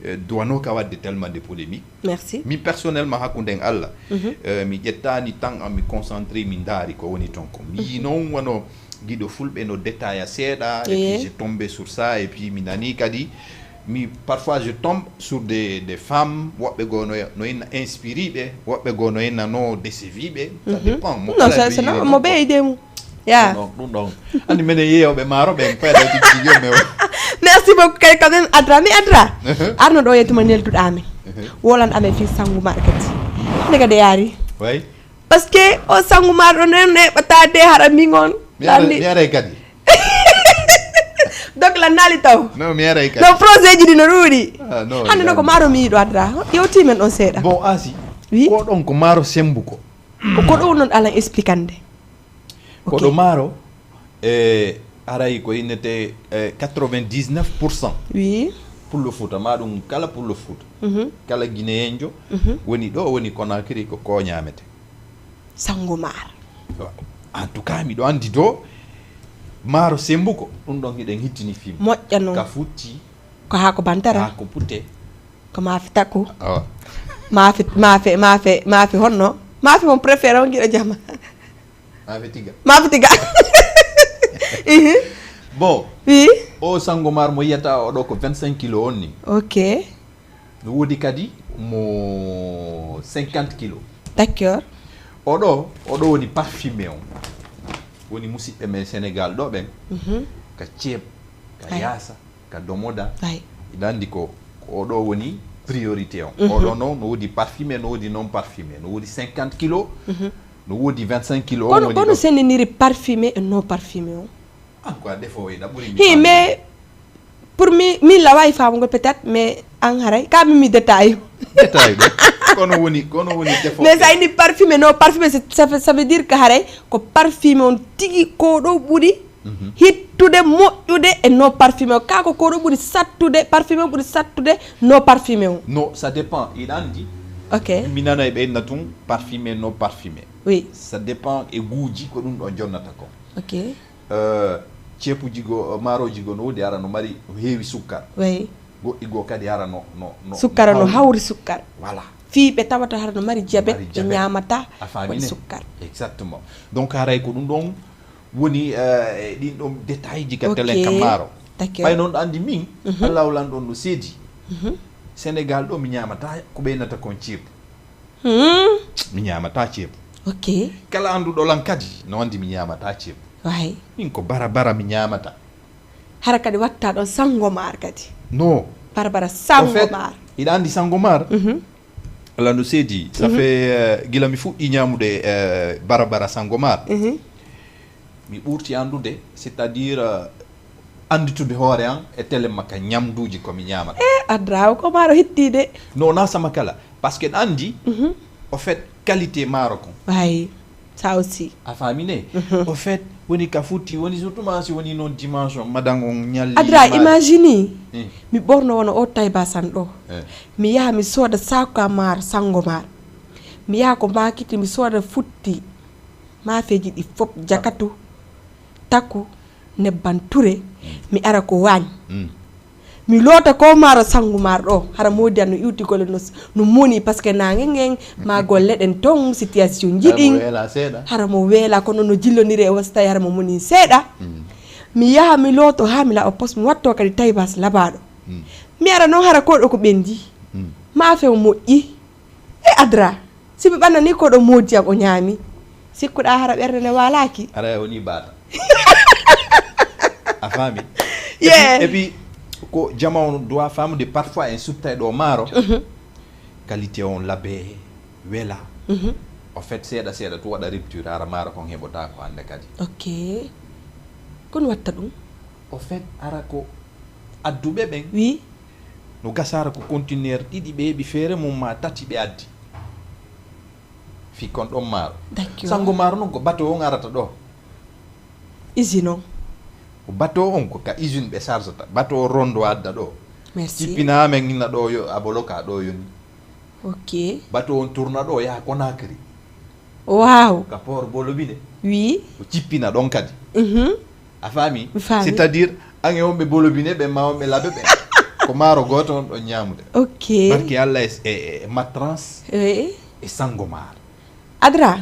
euh, duwano ka waɗde tellement de polémique. Merci. Min personnellement, hakkunden Allah, euh, mi ƴettaani temps am, mi concentré, mi ndaari ko woni ton ko. Mi yii noon wano giɗo fulɓe no détail seeɗa, et Yeah. puis j'ai tombé sur ça, et puis mi nani kadi, mi, parfois je tombe sur des, des femmes, woɓɓe goo no, no inna inspiriiɓe, woɓɓe goo no inna no déceviiɓe, ça dépend. Mo Non, kala ça, no c'est yiiri normal. noon Mo ko. ɓeyde mum. Ya. Donc, ɗum ɗon. Anndi minen yeeyooɓe maaro ɓen, fayda tigi tigi yo men o. Merci beaucoup kadi quand même, Adra. Mi Adra. Arno ɗo yettuma nelduɗo amen. Wolan amen fii Sangomar kadi. Hannde kadi yaari. Way. Parce que o Sangomar ɗo nen neɓata de hara min on. Mi ara, Landi. Mi aray kadi. Donc lannali taw. Non, mi aray kadi. No projet ji ɗi no ɗuuɗi. Ah, non, Hannde no ko landi. Maaro mi yiɗo Adra. Yo timen on seeɗa. Bon, Asi, Oui. Ko ɗon ko maaro sembuko. Ko ɗo non alan expliquande. Ko Ok. Ɗo maaro, e, aray ko innete, e, quatre-vingt-dix-neuf pour cent. Oui. Pullo Fuuta, ma ɗum kala Pullo Fuuta. Mhm. Kala Guinéenjo, mhm, woni ɗo, woni Conakry, ko ko ñaamete. Sangomar. En tout cas, miɗo anndi do maaro sembuko, ɗum ɗon hiɗen hittini fim. Moƴƴa non. Ka futti. Ko haako bantara. Haako putte. Ko maafe takku. Awa. Maafe, maafe, maafe, maafe honno? Maafe mon préféré on giɗo jama. Maafe tiga. Maafe tiga. Ihi. Bon. Oui. O Sangomar mo yiyata o ɗo ko vingt-cinq kilos on ni. Ok. No woodi kadi mo cinquante kilos. D'accord. O ɗo, o ɗo woni parfumé on. Woni musidɓe men Sénégal ɗo ɓen. Mhm. Ka ceeb, ka yaasa, ka domoda. Ay. Iɗa anndi ko, ko o ɗo woni priorité on. Mhm. O ɗo no, no woodi parfumé, no woodi non parfumé. No woodi cinquante kilos, mhm, no woodi vingt-cinq kilos. Kono, woni kono ɗo. Sendiniri parfumé e non parfumé on? An ko a defoowo, ina ɓuri mi. Hi, famde. Mais pour mi, mi laway famugo peut-être, mais an haray, ka mi, mi détail. Détail ɗo. Kono woni, kono woni defoowo. Mais sa ini parfumé, non parfumé, c'est, ça, veut- ça veut dire que haray ko parfumé on tigi ko ɗo ɓuri, mhm, hittude, moƴƴude e non parfumé on. Ka ko ko ɗo ɓuri sattude, parfumé on ɓuri sattude non parfumé on. Non, ça dépend. Iɗa anndi. Ok. Mi nana e ɓe inna tun parfumé, non parfumé. Oui. Ça dépend e guuji ko ɗum ɗo jonnata ko. Ok. Eh, ceepuji goo, eh, maaroji goo no woodi ara no mari, no heewi sukkar. Oui. Goɗɗi goo kadi ara no, no, no, sukkara no hawri sukkar. Voilà. Fii ɓe tawata hara no mari diabète, mari diabète, ɓe ñaamata. A faami waɗi ne? Sukkar. Exactement. Donc haray ko ɗum ɗon woni, eh, e ɗin ɗon détail ji ka, ok, telen ka maaro. D'accord. Ɓay noon ɗo anndi min, mhm, Allah lan ɗon no seedi. Mhm. Sénégal ɗo mi ñaamata ko ɓe innata kon ceebu. Hmm. Mi ñaamata ceebu. Ok. Kala annduɗo lan kadi no anndi mi ñaamata ceebu. Way. Min ko bara bara mi ñaamata. Hara kadi watta ɗon Sangomar kadi. No. Bara bara. Au fait, Sangomar. Iɗa anndi Sangomar? Mhm. Ala no seedi. Ça, mhm, fait, euh, gila mi fuɗɗi ñaamude, euh, bara bara Sangomar. Mhm. Mi ɓurti anndude, c'est-à-dire, euh, annditude hoore an e telen makka ñamduuji ko mi ñaamata. Eh, Adra, o ko maaro hitti de. Non, na sama kala. Parce que ɗa anndi, mhm, au fait, qualité maaro kon. Ay, ça aussi. A faami ne? Mhm. Au fait, woni ka futti, woni surtout ma si woni noon dimanche on, madan on ñalli. Adra, maari. Imagine, eh, mi ɓorno wona o tayba san ɗo. Eh. Mi yaha mi sooda saako am maaro, Sangomar. Mi yaha ko makiti, mi sooda futti. Maafeeji ɗi fof, jakatu, takku. Nebban ture, mi ara ko waañ. Mi loota ko maaro sangu maar ɗo, hara moodi an no iwti golle no, no moni, parce que naange ngen, ma golle ɗen ton, situation jiɗin. Hara mo weela seeɗa. Hara mo weela, kono no jillondiri e wasta, hara mo moni seeɗa. Mi yaha, mi looto, ha mi laɓa pos, mi watto kadi taybas labaɗo. Mi ara non hara ko ɗo ko ɓendi. Ma few moƴƴi. E Adra, si mi ɓanna ni ko ɗo moodi am o ñaami. Sikkuɗa hara ɓernde nde waalaki. Hara o ni baata. A faami? Yeah. Et puis, et puis, ko jama on doit famde parfois en subtay ɗo maaro. Qualité on labe, wela. En fait, seeɗa seeɗa tu waɗa rupture, hara maaro kon heɓota ko hande kadi. Ok. Kon watta ɗum? En fait, hara ko adduɓe ɓen. Oui. No gasara ko conteneur ɗiɗi ɓe heɓi feere mum ma tati ɓe addi. Fi kon ɗon maaro. D'accord. Sango maaro non ko bateau on arata ɗo. Usine on. Ko bateau on ko ka usine ɓe chargeta. Bateau on rondo adda ɗo. Merci. Cippina amen ina ɗo yo, aboloka ɗo yoni. Ok. Bateau on tourna ɗo yaha Conakry. Wow. Ka port Bolobine. Oui. O cippina ɗon kadi. Mhm. A faami? Mi faami. C'est-à-dire, an e on ɓe Bolobine ɓe ma on ɓe labe ɓe. Ko maaro gooto on ɗon ñaamude. Ok. Barki Allah e, e, e Matrans, oui, e Sango Maaro. Adra,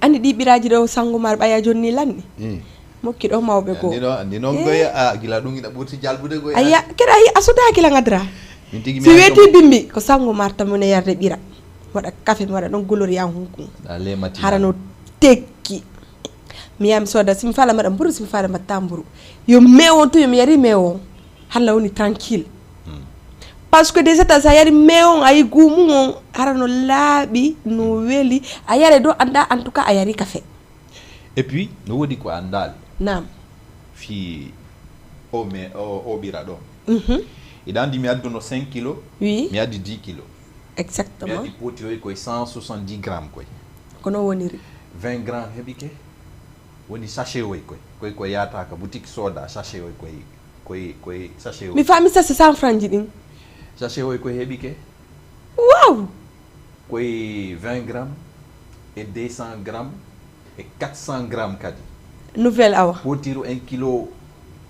andi ɗi ɓiraaji ɗo Sango Maaro ɓaya jonni lanni. Mm. Mokki ɗo mawɓe goo. Andi no, andi noon goy, a, gila ɗum ina ɓurti jalbude goy. Aya, keɗa hi, a sodaaki lan Adra. Min tigi mi si weeti bimbi, ko Sango Maaro tan mone yarde ɓira. Waɗa kafe, mi waɗa ɗon goloriyan hunkun. Hara no tekki. Mi yaha mi soda, si mi faala mbaɗa mburu, si mi faala mbaɗa tamburu. Yo meewo on tun, yo mi yari meewo on. Halla woni tranquille. Parce que déjà tan sa yari meewo on, a yi guumu on, hara no laaɓi, no weli. A yare ɗo annda, en tout cas, a yari kafe. Et puis, no woodi ko anndaali. Naam. Fii o me, o, o ɓira ɗo. Mhm. Iɗa anndi mi adduno cinq kilos, oui, mi addi dix kilos. Exactement. Mi addi pooti oy koye cent soixante-dix grammes koye. Ko non woniri. Vingt grammes heɓike. Woni sachet oy koye. Koye ko yaata ka boutique soda sachet oy koye, koye, koye sachet oy. Mi faami sachet cent francs ji ɗin. Sachet oy koye heɓike. Wow! Koye vingt grammes e deux cents grammes e quatre cents grammes kadi. Nouvelle awa. Potiru un kilo,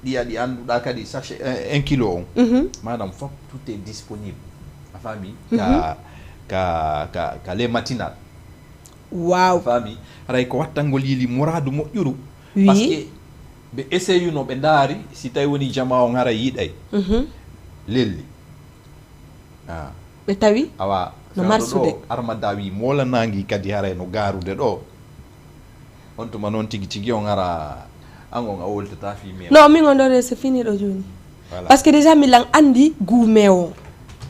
ɗiya ɗi annduɗa kadi sachet, eh, un kilo on. Mhm. Maanaam fof, tout est disponible. A faami? Mhm. Ka, ka, ka, ka les matinales. Wow. A faami? Haray ko wattangol yili muraadu moƴƴuru. Oui. Parce que ɓe essayuno, ɓe ndaari si tawi woni jama on haray yiɗay. Mhm. Lelli. Ah. Ɓe tawi awa, no fewndo marsude ɗo, armada wi mola nangi kadi haray no garude ɗo. On tuma noon tigi tigi on ara, an on a woltata fi meewo. Non, min on ɗo c'est fini ɗo jooni. Voilà. Parce que déjà mi lan anndi guumeewo.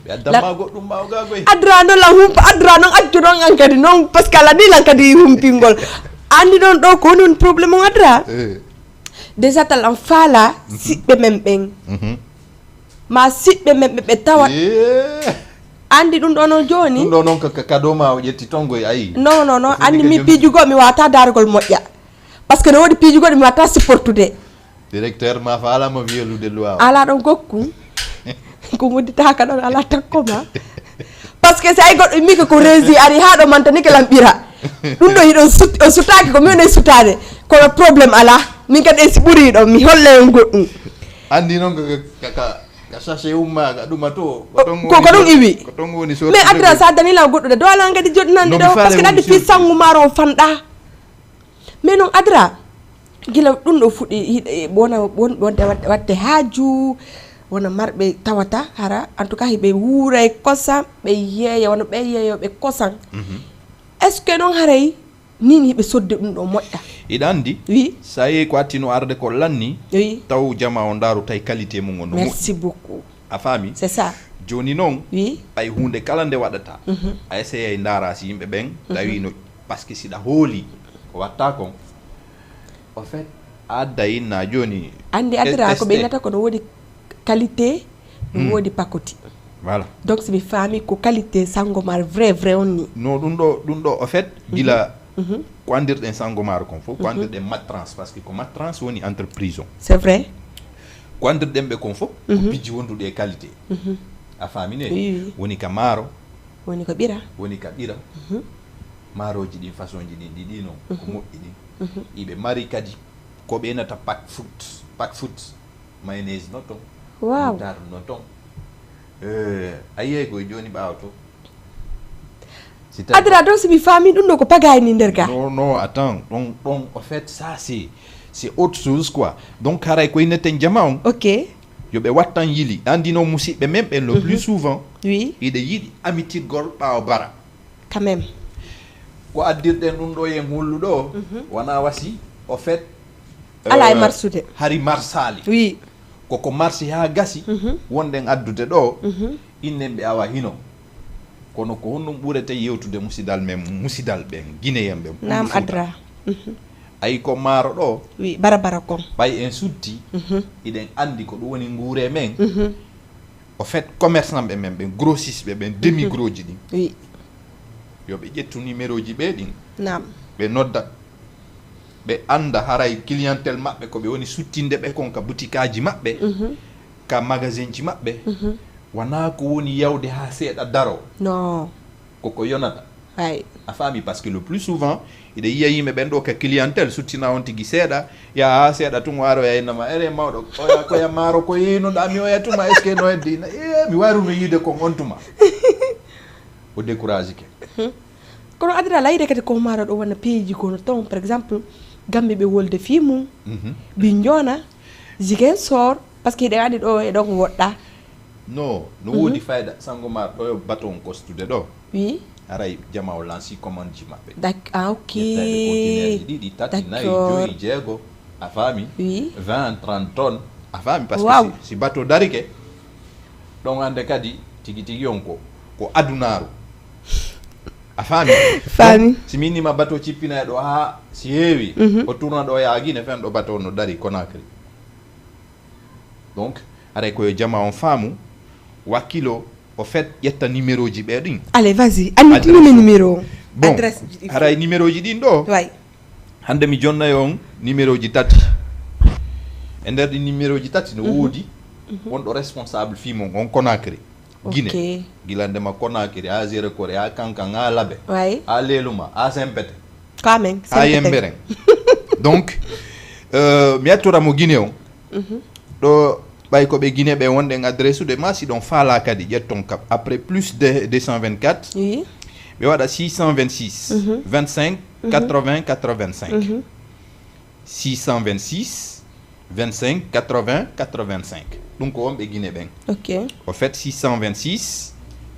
Ɓe addamma goɗɗum ma o gagoy. Adra noon lan humpa, adra noon accu noon an kadi noon, parce que ala ni lan kadi humpingol. Anndi noon ɗo ko woni on problème on adra. Eh. Déjà tan an faala siɓɓe men ɓen. Mhm. Ma siɓɓe men ɓe, ɓe tawa. Yee. Anndi ɗum ɗo noon jooni. Ɗum ɗo noon ka, ka, kado ma o ƴetti toon goy, ayi. Non, non, non. Anndi mi piijugo mi wata dargol moƴƴa. Parce que no woodi piijugo mi wata supportude. Directeur ma faalama wiyelude luwa o. Ala ɗon gokku. Ko ngudditaka ɗon ala takko ma. Parce que si ay goɗɗo mi ko rési ari ha ɗo mantani ke lampira. Ɗum ɗo hiɗon sut-, o sutaki ko mi woni sutade. Kono problème ala. Min kadi en si ɓuri ɗon mi holle on goɗɗum. Anndi noon ka, ka, ka, ka sachet umma ka ɗuma to. Ko ɗon ko, woni ko ɗum so-, iwi. Ko ɗon woni sorti. Mais adra sa dani la goɗɗo de do ala ngadi jodnande ɗo parce que ɗaddi fi sangu maro fanɗa. Mais non adra gila ɗum ɗo fuɗɗi hiɗe wona won wonde watte haaju wona marɓe tawata hara en tout cas hiɓe wuuray kosam ɓe yeeya wona ɓe yeeyo ɓe kosam. Mhm. Est ce que noon haray nin hiɓe sodde ɗum ɗo moƴƴa? Iɗa anndi, oui, so a yehi ko attino arde ko lanni, oui, taw jama o ndaaru tawi qualité mum on no moƴƴi. Merci beaucoup. A faami? C'est ça. Jooni noon, oui, ɓay huunde kala nde waɗata, mhm, a essayay ndaara si yimɓe ɓen, mhm, tawi no, parce que si ɗa hooli ko watta kon, en fait, a adda inna jooni. Anndi adra ko ɓe innata ko no woodi qualité, no woodi pakoti. Voilà. Donc si mi faami ko qualité sango ma vrai vrai on ni. No ɗum ɗo, ɗum ɗo en fait, mhm, gila, mhm, ko anndirɗen sango maaro kon fof, ko, mhm, anndirɗen matrans, parce que ko matrans woni entreprise on. C'est vrai. Ko anndirɗen ɓe kon fof, ko, mhm, pijji wonduɗi e qualité. Mhm. A faami ne? Oui, oui. Woni ka maaro. Woni ko ɓira. Woni ka ɓira. Mhm. Maarooji ɗin façon ji ɗin ɗiɗi non, ko, mhm, moƴƴi ɗin. Mhm. Iɓe mari kadi Ko ɓe nata pack foot, pack foot, mayonnaise no ton, Wow. Moutarde no ton. Eh, a yiyay koye jooni ɓaawo to. Adra, ɗo si mi faami ɗum ɗo ko pagaay ni nder ga. Non, non, attends. Donc, donc, en fait, ça, c'est, c'est autre chose, quoi. Donc, haray koye neten jama on, Ok. Yo ɓe wattan yili. Anndi noon musidɓe men ɓen, le plus souvent, Oui, iɗe yiɗi amitirgol ɓaawo bara. Quand même. Ko addirɗen ɗum ɗo yen hullu ɗo, wona wasi, au fait, Alaa e euh, marsude. Hari marsaali. Oui. Koko marsi haa gasi, wonɗen addude ɗo, innen ɓe awa hino. Kono ko honɗum ɓurete yewtude musidal men, musidal ɓen, Guinéen ɓen, Naam, Pulfouta. Adra. Ayi ko maaro ɗo, Oui, bara bara kon. Ɓay en suddi, iɗen anndi ko ɗum woni nguure men. Au fait, commerçant ɓe men ɓen, grossiste ɓe ɓen, demi gros ji ɗin. Oui. Yo ɓe ƴettu numéro ji ɓe ɗin. Naam. Ɓe nodda. Ɓe annda haray clientèle maɓɓe ko ɓe woni suttinde ɓe kon ka butikaaji maɓɓe, ka magasin ji maɓɓe. Wona ko woni yawde haa seeɗa daro. Non. Koko yonata. Ay. A faami, parce que le plus souvent, iɗa yiya yimɓe ɓen ɗo ka clientèle, suttina on tigi seeɗa, yaha haa seeɗa tun o ara o yaynama, ere mawɗo, oya koya maaro ko yeynoɗa mi oya tuma, est ce que no heddi? E, mi waruno yiide kon on tuma. O décourage ke. Kono Adra, layde kadi ko maaro ɗo wona piiji kono ton, par exemple, Gambi ɓe wolde fii mum, Bignona, Ziguinchor, parce que hiɗe waɗi ɗo e ɗon woɗɗa. No, no woodi fayda, sango ma ɗo yo bato on kostude ɗo. Oui. Haray jama o lanci commande ji maɓɓe. Dak, ah, ok. Yettayɓe conteneur ji ɗiɗi, tati, nayi, D'accord. Joyi, jeego, a faami? Oui. Vingt, trente tonnes, a faami? Parce que Wow. si, si bato darike, ɗon hannde kadi tigi tigi on ko, ko adunaaru. A faami? Faami. Si min nima bato cippinay ɗo haa si heewi, o tourna ɗo yaa Guinée fen ɗo bato no dari Conakry. Donc, haray ko yo jama on faamu, wakkilo, au fait, ƴetta numéro ji ɓe ɗin. Allez, vas-y, annitinimi numéro o. Bon, Adresse ji ɗi haray numéro ji ɗin ɗo, Way. Hannde mi jonnay on numéro ji tati. E nder ɗi numéro ji tati no woodi wonɗo responsable fii mon on Conakry, Guinée. Ok. Gila ndema Conakry, haa Zéro Corée, haa Kankan, haa Labe, Way. Haa Leluma, haa Sempete, Quand même. haa Yemberen. Donc, euh, mi yettora mo Guinée on. Ɗo ɓay ko ɓe Guinée ɓe wonɗen adresse ude ma si ɗon faalaa kadi ƴetton kab. Après plus de deux cent vingt-quatre, Oui. ɓe waɗa six cent vingt-six, vingt-cinq, quatre-vingts, quatre-vingt-cinq. Six cent vingt-six, vingt-cinq, quatre-vingts, quatre-vingt-cinq. Ɗum ko wonɓe Guinée ɓen. Ok. Au fait, six cent vingt-six,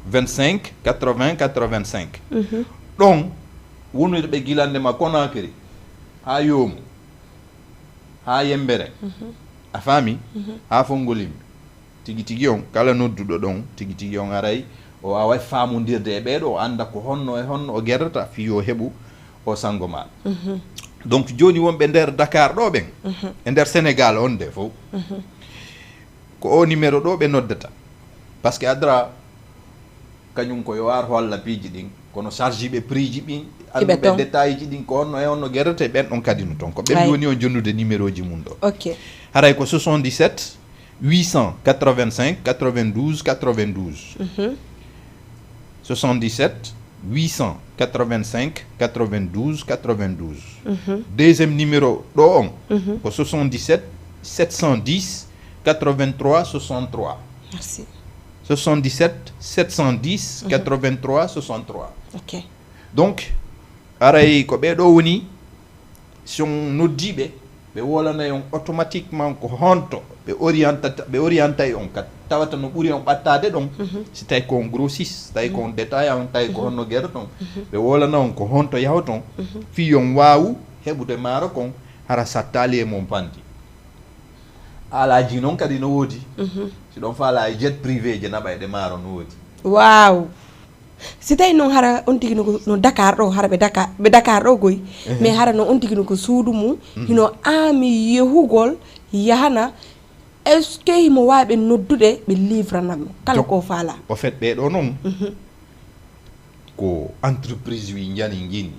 vingt-cinq, quatre-vingts, quatre-vingt-cinq. Ɗon wonirɓe gila ndema Conakry haa Yoomu, haa Yembere, a faami? Haa Fongolimbi. Tigi tigi on, kala nodduɗo ɗon, tigi tigi on aray, o waaway faamondirde e ɓee ɗo, o annda ko honno e honno o gerdata, fii yo heɓu o sanngo maaɗa. Donc, jooni wonɓe nder Dakar ɗo ɓen, e nder Sénégal on de fof, ko o numéro ɗo ɓe noddata. Parce que Adra, kañum ko yo ar holla piiji ɗin, kono charge ɓe prix ji ɗin, annduɓe ton. Détail ji ɗin, ko honno e honno gerdata, ɓen ɗon kadi no ton. Ko ɓen Ay. Woni on jonnude numéro ji mum ɗo. Ok. Haray ko soixante-dix-sept, huit cent quatre-vingt-cinq, quatre-vingt-douze, quatre-vingt-douze. Soixante-dix-sept, huit cent quatre-vingt-cinq, quatre-vingt-douze, quatre-vingt-douze. Deuxième numéro ɗo on, ko soixante-dix-sept, sept cent dix, quatre-vingt-trois, soixante-trois. Merci. Soixante-dix-sept, sept cent dix, quatre-vingt-trois, soixante-trois. Ok. Donc, aray ko ɓee ɗo woni, si on noddii ɓe, ɓe wolanay on automatiquement ko honto ɓe orientata, ɓe orientay on ka tawata no ɓuri on ɓattaade ɗon, si tawi ko on grossiste, tawi ko on détaillant, tawi ko honno gere ɗon, ɓe wolana on ko honto yahoton, fii on waawu heɓude maaro kon, hara sattaali e mon pandi. Alaaji non kadi no woodi. Si ɗon faala e jet privé je naɓa e ɗe maaro no woodi. Waaw. Si tawi noon hara on tigi no, no Dakar ɗo, hara ɓe Dakar, ɓe Dakar ɗo goy. Mais hara no on tigi no ko suudu mum, hino aami yehugol, yahana, est-ce que himo waawi ɓe noddude, ɓe livrana mo kala Donc, ko faala? Au fait, ɓee ɗo noon, ko entreprise wi njani nginni.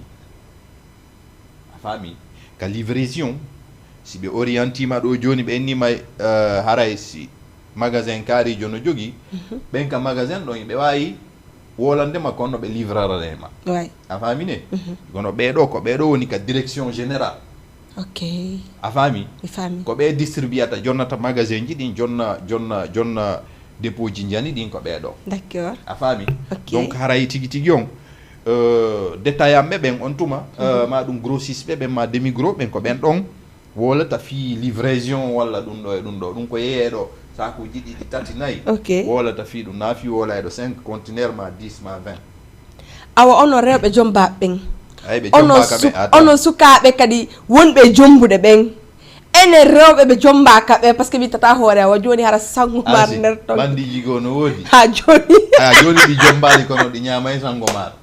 A faami? Ka livraison, si ɓe orientima ɗo jooni, ɓe innima, eh, haray si magasin kaarijo no jogi, ɓen ka magasin ɗon, ɓe waawi wolande ma, kono ɓe livrarane ma. Way. A faami ne? Kono ɓee ɗo, ko ɓee ɗo woni ka direction générale. Ok. A faami? Mi faami. Ko ɓe distribuyata, jonnata magasin ji ɗin, jonna, jonna, jonna dépôt ji njani ɗin ko ɓee ɗo. D'accord. A faami? Ok. Donc haray tigi tigi on, euh, détaillant ɓe ɓen on tuma, euh, ma ɗum grossiste ɓe ɓen, ma demi gros ɓen, ko ɓen ɗon wolata fii livraison walla ɗum ɗo e ɗum ɗo. Ɗum ko yeeyee ɗo saakuuji ɗiɗi, tati, nayi. Ok. Wolata fii ɗum, na fii wola e ɗo cinq conteneur ma dix ma vingt. Awa onon rewɓe jombaaɓe ɓen. Ay, ɓe Onon jombaaka su- ɓe, attends. Onon sukaaɓe kadi wonɓe e jombuɗe ɓen. Enen rewɓe ɓe jombaaka ɓe, parce que mi tata hoore awa jooni hara sango mar Asi, nder ton. Bandiji goo no woodi. Ha jooni. A jooni ɗi jombaali kono ɗi ñaamay sango mar.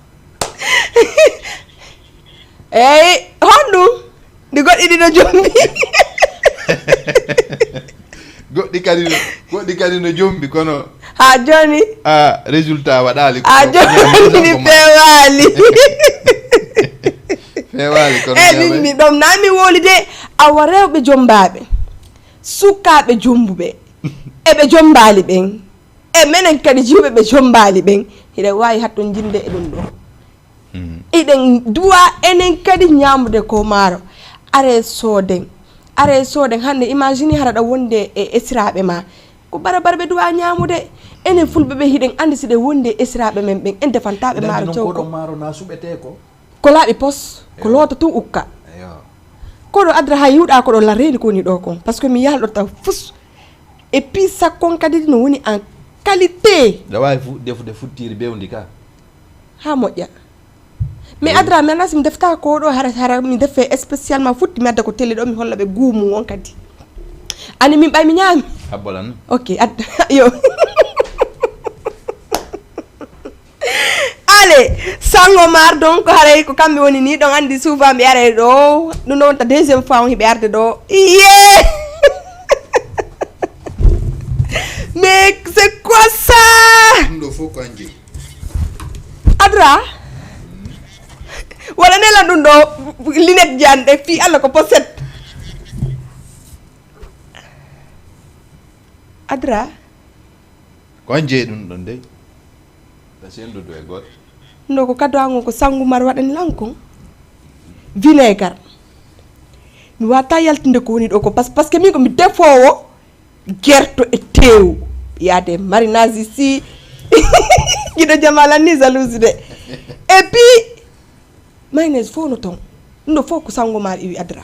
Eyi, honɗum? Ndi goɗɗi ɗi no jombi. Goɗɗi kadi no, goɗɗi kadi no jombi kono Ha jooni. A résultat waɗaali ko Ha ko jooni ñaami mi sango mar. Feewaali. Feewaali kono Eyi ñaamay. Min mi ɗom na mi wowli de. Awa rewɓe jombaaɓe, sukaaɓe jombuɓe, e ɓe jombaali ɓen, e menen kadi jiwɓe ɓe jombaali ɓen, hiɗen waawi hatton jinde e ɗum ɗo. Mm. Eɗen duwa enen kadi ñaamude ko maaro. Are sooden. Are sooden. Hannde imagine hara ɗa wonde e esiraaɓe ma. Ko barabara ɓe duwa ñaamude. Enen fulɓe ɓe hiɗen anndi si ɗe wonde e esiraaɓe men ɓen, en defantaaɓe maaro Ɗanɗi noon cowko. Koɗo maaro na suɓetee ko. Ko laaɓi pos, ko Eyo. Loota tun ukka. Eyo. Koɗo adra hay yiwɗa koɗo la reeni ko woni ɗo kon. Parce que mi yalɗo taw fus. Et puis sakkon kadi no woni en qualité. Ɗa waawi fu defude futtiri bewndi ka. Ha moƴƴa. Mi adra mi anasi mi defta ko ɗo hara hara mi defe spécialement futti mi adda ko télé ɗo mi holla ɓe guumu on kadi. Ani min ɓay mi ñaami. Habbolan. Ok, ad yo. Allez, sango mar donc haray ko kamɓe woni ni ɗon andi souvent mi are ɗo. Ɗum ɗo wonta deuxième fois on hiɓe arde ɗo. Iye. Mais c'est quoi ça? Ɗum ɗo fof ko anji. Adra. Wala nela ɗum ɗo. Linette ji an ɗe fii allah ko poset. Adra. Ko an jeyi ɗum ɗon dey. Ta sendudu e goɗɗo. No ko kaddo ango ko sangu mar waɗani lan kon. Vinaigre. Mi wata yaltinde ko woni ɗo ko parce parce que min ko mi defoowo gerto e teewu. Yaade marinage ici. Giɗo jamalan ni jalouse de. Et puis mayonnaise fof no ton. Ɗum ɗo fof ko sango mar iwi adra.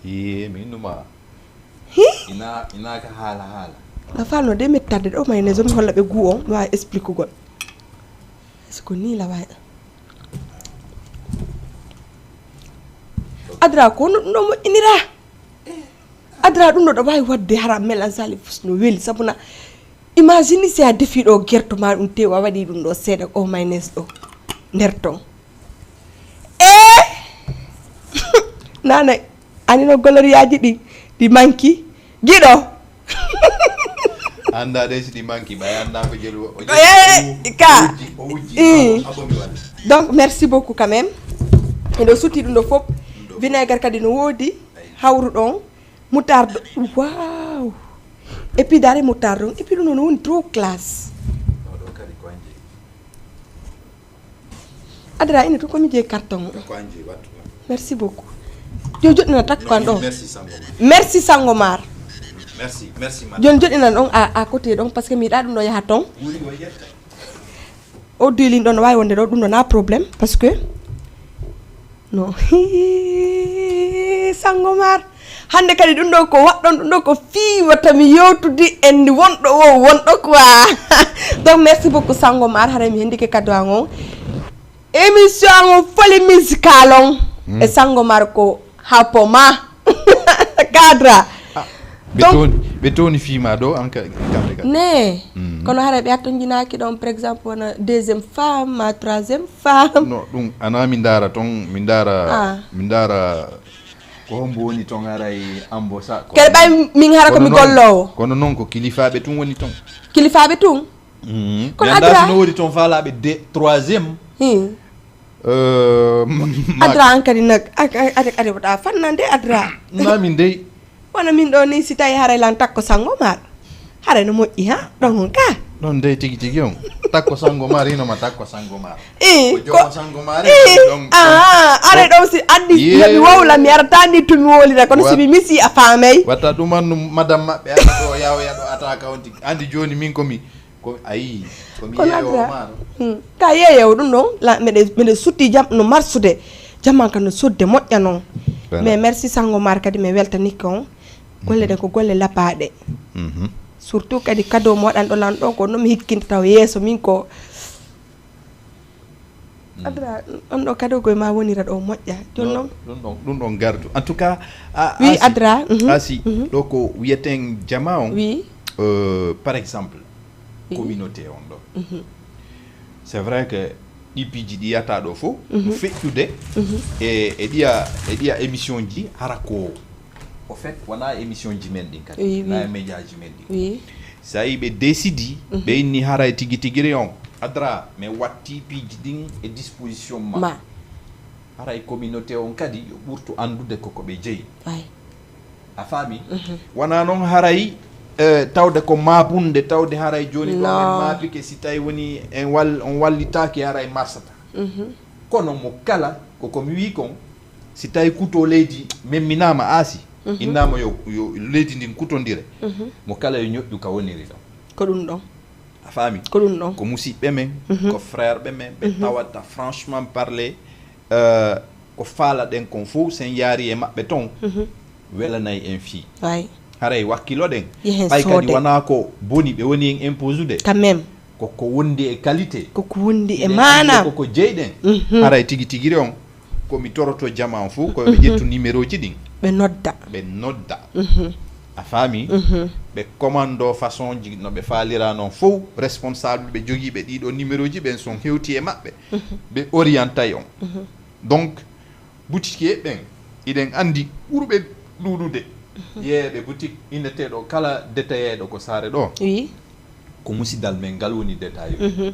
Yee mi innuma. Hi? Ina ina ka haala haala. A falno de mettade ɗo mayonnaise o mi holla ɓe goût on mi wawi expliquegol. Est-ce que ni lawa? Adra ko no ɗum ɗo moƴƴinira. Adra ɗum ɗo ɗo wawi wadde hara mélange ali fus no weli sabuna. Imagine si a defi ɗo gerto ma ɗum tew a waɗi ɗum ɗo seeɗa o mayonnaise ɗo nder ton. E nana anino goloriyaji ɗi ɗi manki giɗo. Annda de si ɗi manki ɓay annda ko jelu o Eh, ka. O wujji Mm. Abomi wala. Donc merci beaucoup quand même. Eɗo sutti ɗum ɗo fof. Vinaigre kadi no woodi. Hawru ɗon. Moutarde. Wow. Et puis dare moutarde on et puis ɗum no woni trop classe. Oɗo kadi ko anji. Adra ina tun komi jeeyi carton o. Ko anji wattu. Merci beaucoup. Yo joɗɗina takko an ɗo. Merci sango. Merci sango mar. Merci merci madame. Joni joɗɗinan ɗon à, à côté ɗon parce que mi yiɗa ɗum ɗo yaha ton. Wuri o yetta. O dilin ɗon no wawi wonde ɗo ɗum ɗo na problème parce que no sango mar. Hande kadi ɗum ɗo ko waɗɗon ɗum ɗo ko fii wata mi yewtude en wonɗo o wonɗo quoi. Donc merci beaucoup sango mar haray mi hendike kaddu an on. Émission on foli musical on e sango mar ko hapoma. Cadra. Ɓe towni ɓe towni fiima ɗo an ka kamɓe ka. Ne. Kono haray ɓe hattonjinaaki ɗon par exemple wona deuxième femme ma troisième femme. No ɗum ana mi ndaara ton mi ndaara Ah. Mi ndaara ko hombo woni ton haray ambo sa ko Kadi ɓay min hara ko mi golloowo. Kono noon ko kilifaaɓe tun woni ton. Kilifaaɓe tun. Mm. Kono Mi annda Adra- si no woodi ton faalaaɓe de troisième. Hmm. Euh, ma- Adra an kadi nak ade ade wota fannande Adra. Na min dey. Wona min ɗo ni si tawi haray lan takko sango maɗa. Haray no moƴƴi ha ɗon on ka. Ɗon dey tigi tigi on. Takko Sangomar, ino ma takko Sangomar. Eh, Ko jomo Sangomar. Eh, Donc, ah, are ɗon si anndi Yee. Yo mi wowla mi ara tanni tumi wowlira kono Wa- si mi misi a faamay. Wata ɗum annu madame maɓɓe, aɗa ɗo yawo yaɗo ata kawti. Anndi jooni min komi, ko ayi, komi Kono yeewo Adra, maaro. Hmm. Ka yeeyewo ɗum ɗon la meɗe meɗe sutti jam no marsude. Jaman ka no sodde moƴƴa noon. Voilà. Mais merci Sangomar kadi mi weltanike on. Golle ɗen ko golle lapaaɗe. Mhm. Surtout kadi cadeau mo waɗanɗo lan ɗo ko no mi hikkinta taw yeeso min ko Adra, on ɗo cadeau koye ma wonira ɗo moƴƴa. Jooni noon Ɗum ɗon ɗum ɗon gardu. En tout cas, a- Oui, Asi, Adra, mhm, Asi, mhm. Ɗo ko wiyeten jama on, Oui. euh, par exemple, Oui. Communauté on ɗo. Mhm. C'est vrai que ɗi piiji ɗi yata ɗo fof, Mhm. Feƴƴude Mhm. e e ɗiya e ɗiya émission ji, hara ko au fait wona émission ji men ɗin kadi, Oui, na oui. E média ji men ɗin. Oui. So tawi ɓe décidi, Mhm. ɓe inni haray tigi tigiri on, Adra, mi watti piiji ɗin e disposition ma. Ma. Haray communauté on kadi yo ɓurtu anndude koko ɓe jeyi. Ay. A faami? Mhm. Wona noon haray, eh, tawde ko maabunde, tawde haray jooni ɗo No. en maapike, si tawi woni en wal on wallitaaki haray marsata. Mhm. Kono mo kala koko mi wii kon, si tawi kuto leydi memminaama Asi, Mhm. innaama yo yo leydi ndin kutondire, Mhm. mo kala yo ñoƴƴu ka woniri ɗon. Ko ɗum ɗon. A faami? Ko ɗum ɗon. Ko musiɓɓe men, Mhm. Ko frère ɓe men, ɓe Mhm. Tawata franchement parler, euh, ko faalaɗen kon fof, sen yaari e maɓɓe ton, Mhm. Welanay en fii. Ay. Haray wakkiloɗen. Yehen Ɓay kadi soode. Wona ko boni ɓe woni en imposude. Quand même. Koko wondi e qualité. Koko wondi e Ine maana. Anndi koko jeyɗen. Mhm. Haray tigi tigiri on, ko mi toroto jama on fof, ko ɓe ƴettu numéro ji ɗin. Ɓe nodda. Ɓe nodda. Mhm. A faami? Mhm. Ɓe commando façon ji no ɓe faalira noon fof, responsable ɓe jogiiɓe ɗiɗo numéro ji ɓen son hewti e maɓɓe. Mhm. Ɓe orientay on. Mhm. Donc, boutique ɓen, iɗen anndi ɓurɓe ɗuuɗude. Mhm. Yeeɓe boutique inneteeɗo kala détailléɗo ko saare ɗo. Oui. Ko musidal men ngal woni détail. Mhm.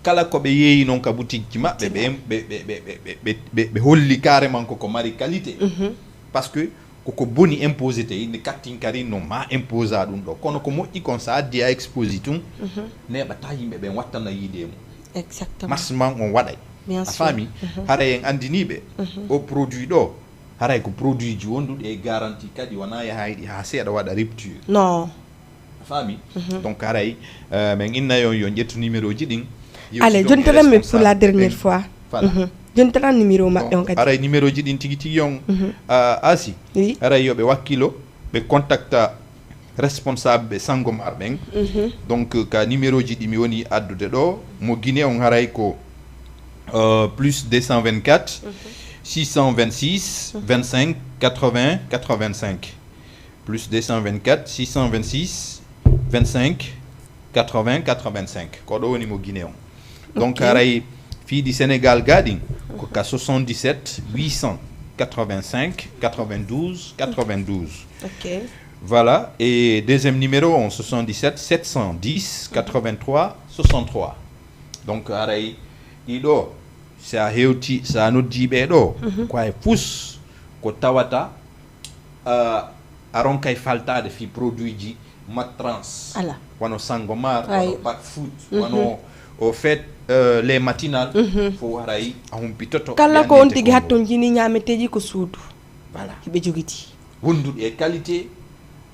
Kala ko ɓe yeeyi noon ka boutique ji maɓɓe, ɓe, ɓe, ɓe, ɓe, ɓe, ɓe, ɓe, ɓe holli carrément koko mari qualité. Mhm. Parce que koko boni imposé te, inde kattinkari no ma imposa ɗum ɗo. Kono ko moƴƴi kon sa addi a exposi tun, mhm, neɓata yimɓe ɓen wattana yiide e mum. Exactement. Maximum on waɗay. Bien sûr. A faami? Mhm. Haray en anndiniiɓe, mhm, o produit ɗo, haray ko produit ji wonduɗi e garantie kadi wona yahayɗi ha seeɗa waɗa rupture. Non. A faami? Mhm. Donc haray, euh, min innayi on yo ƴettu numéro ji ɗin. Allez, joni tan mi pour la dernière fois. Voilà. Mhm. Joni tan numéro maɓɓe on kadi. Haray numéro ji ɗin tigi tigi on, mhm, euh, Asi. Oui. Haray yo ɓe wakkilo, ɓe contacta responsable ɓe Sangomar ɓen. Mhm. Donc ka numéro ji ɗi mi woni addude ɗo, mo Guinée on haray ko, euh, plus deux cent vingt-quatre, mhm, six cent vingt-six, mhm, vingt-cinq, quatre-vingts, quatre-vingt-cinq. Plus deux cent vingt-quatre, six cent vingt-six, vingt-cinq, quatre-vingts, quatre-vingt-cinq. Ko ɗo woni mo Guinée on. Donc, ok, haray fiiɗi Sénégal ga ɗin ko ka soixante-dix-sept, huit cent quatre-vingt-cinq, quatre-vingt-douze, quatre-vingt-douze. Ok. Voilà. Et deuxième numéro on, soixante-dix-sept, sept cent dix, quatre-vingt-trois, soixante-trois. Donc, haray ɗiɗo, si a hewti, si a noddi ɓe ɗo, mhm, ko hay fus ko tawata, euh, a ronkay faltaade fii produit ji matrans. Ala. Wano Sangomar, ay, wano Pack Food, mhm, wano, au fait, euh, les matinales, mhm, fof haray a humpitoto. Kala ko on tigi hatton jini ñaameteeji ko suudu. Voilà. Hiɓe jogiti. Wonduɗi e qualité,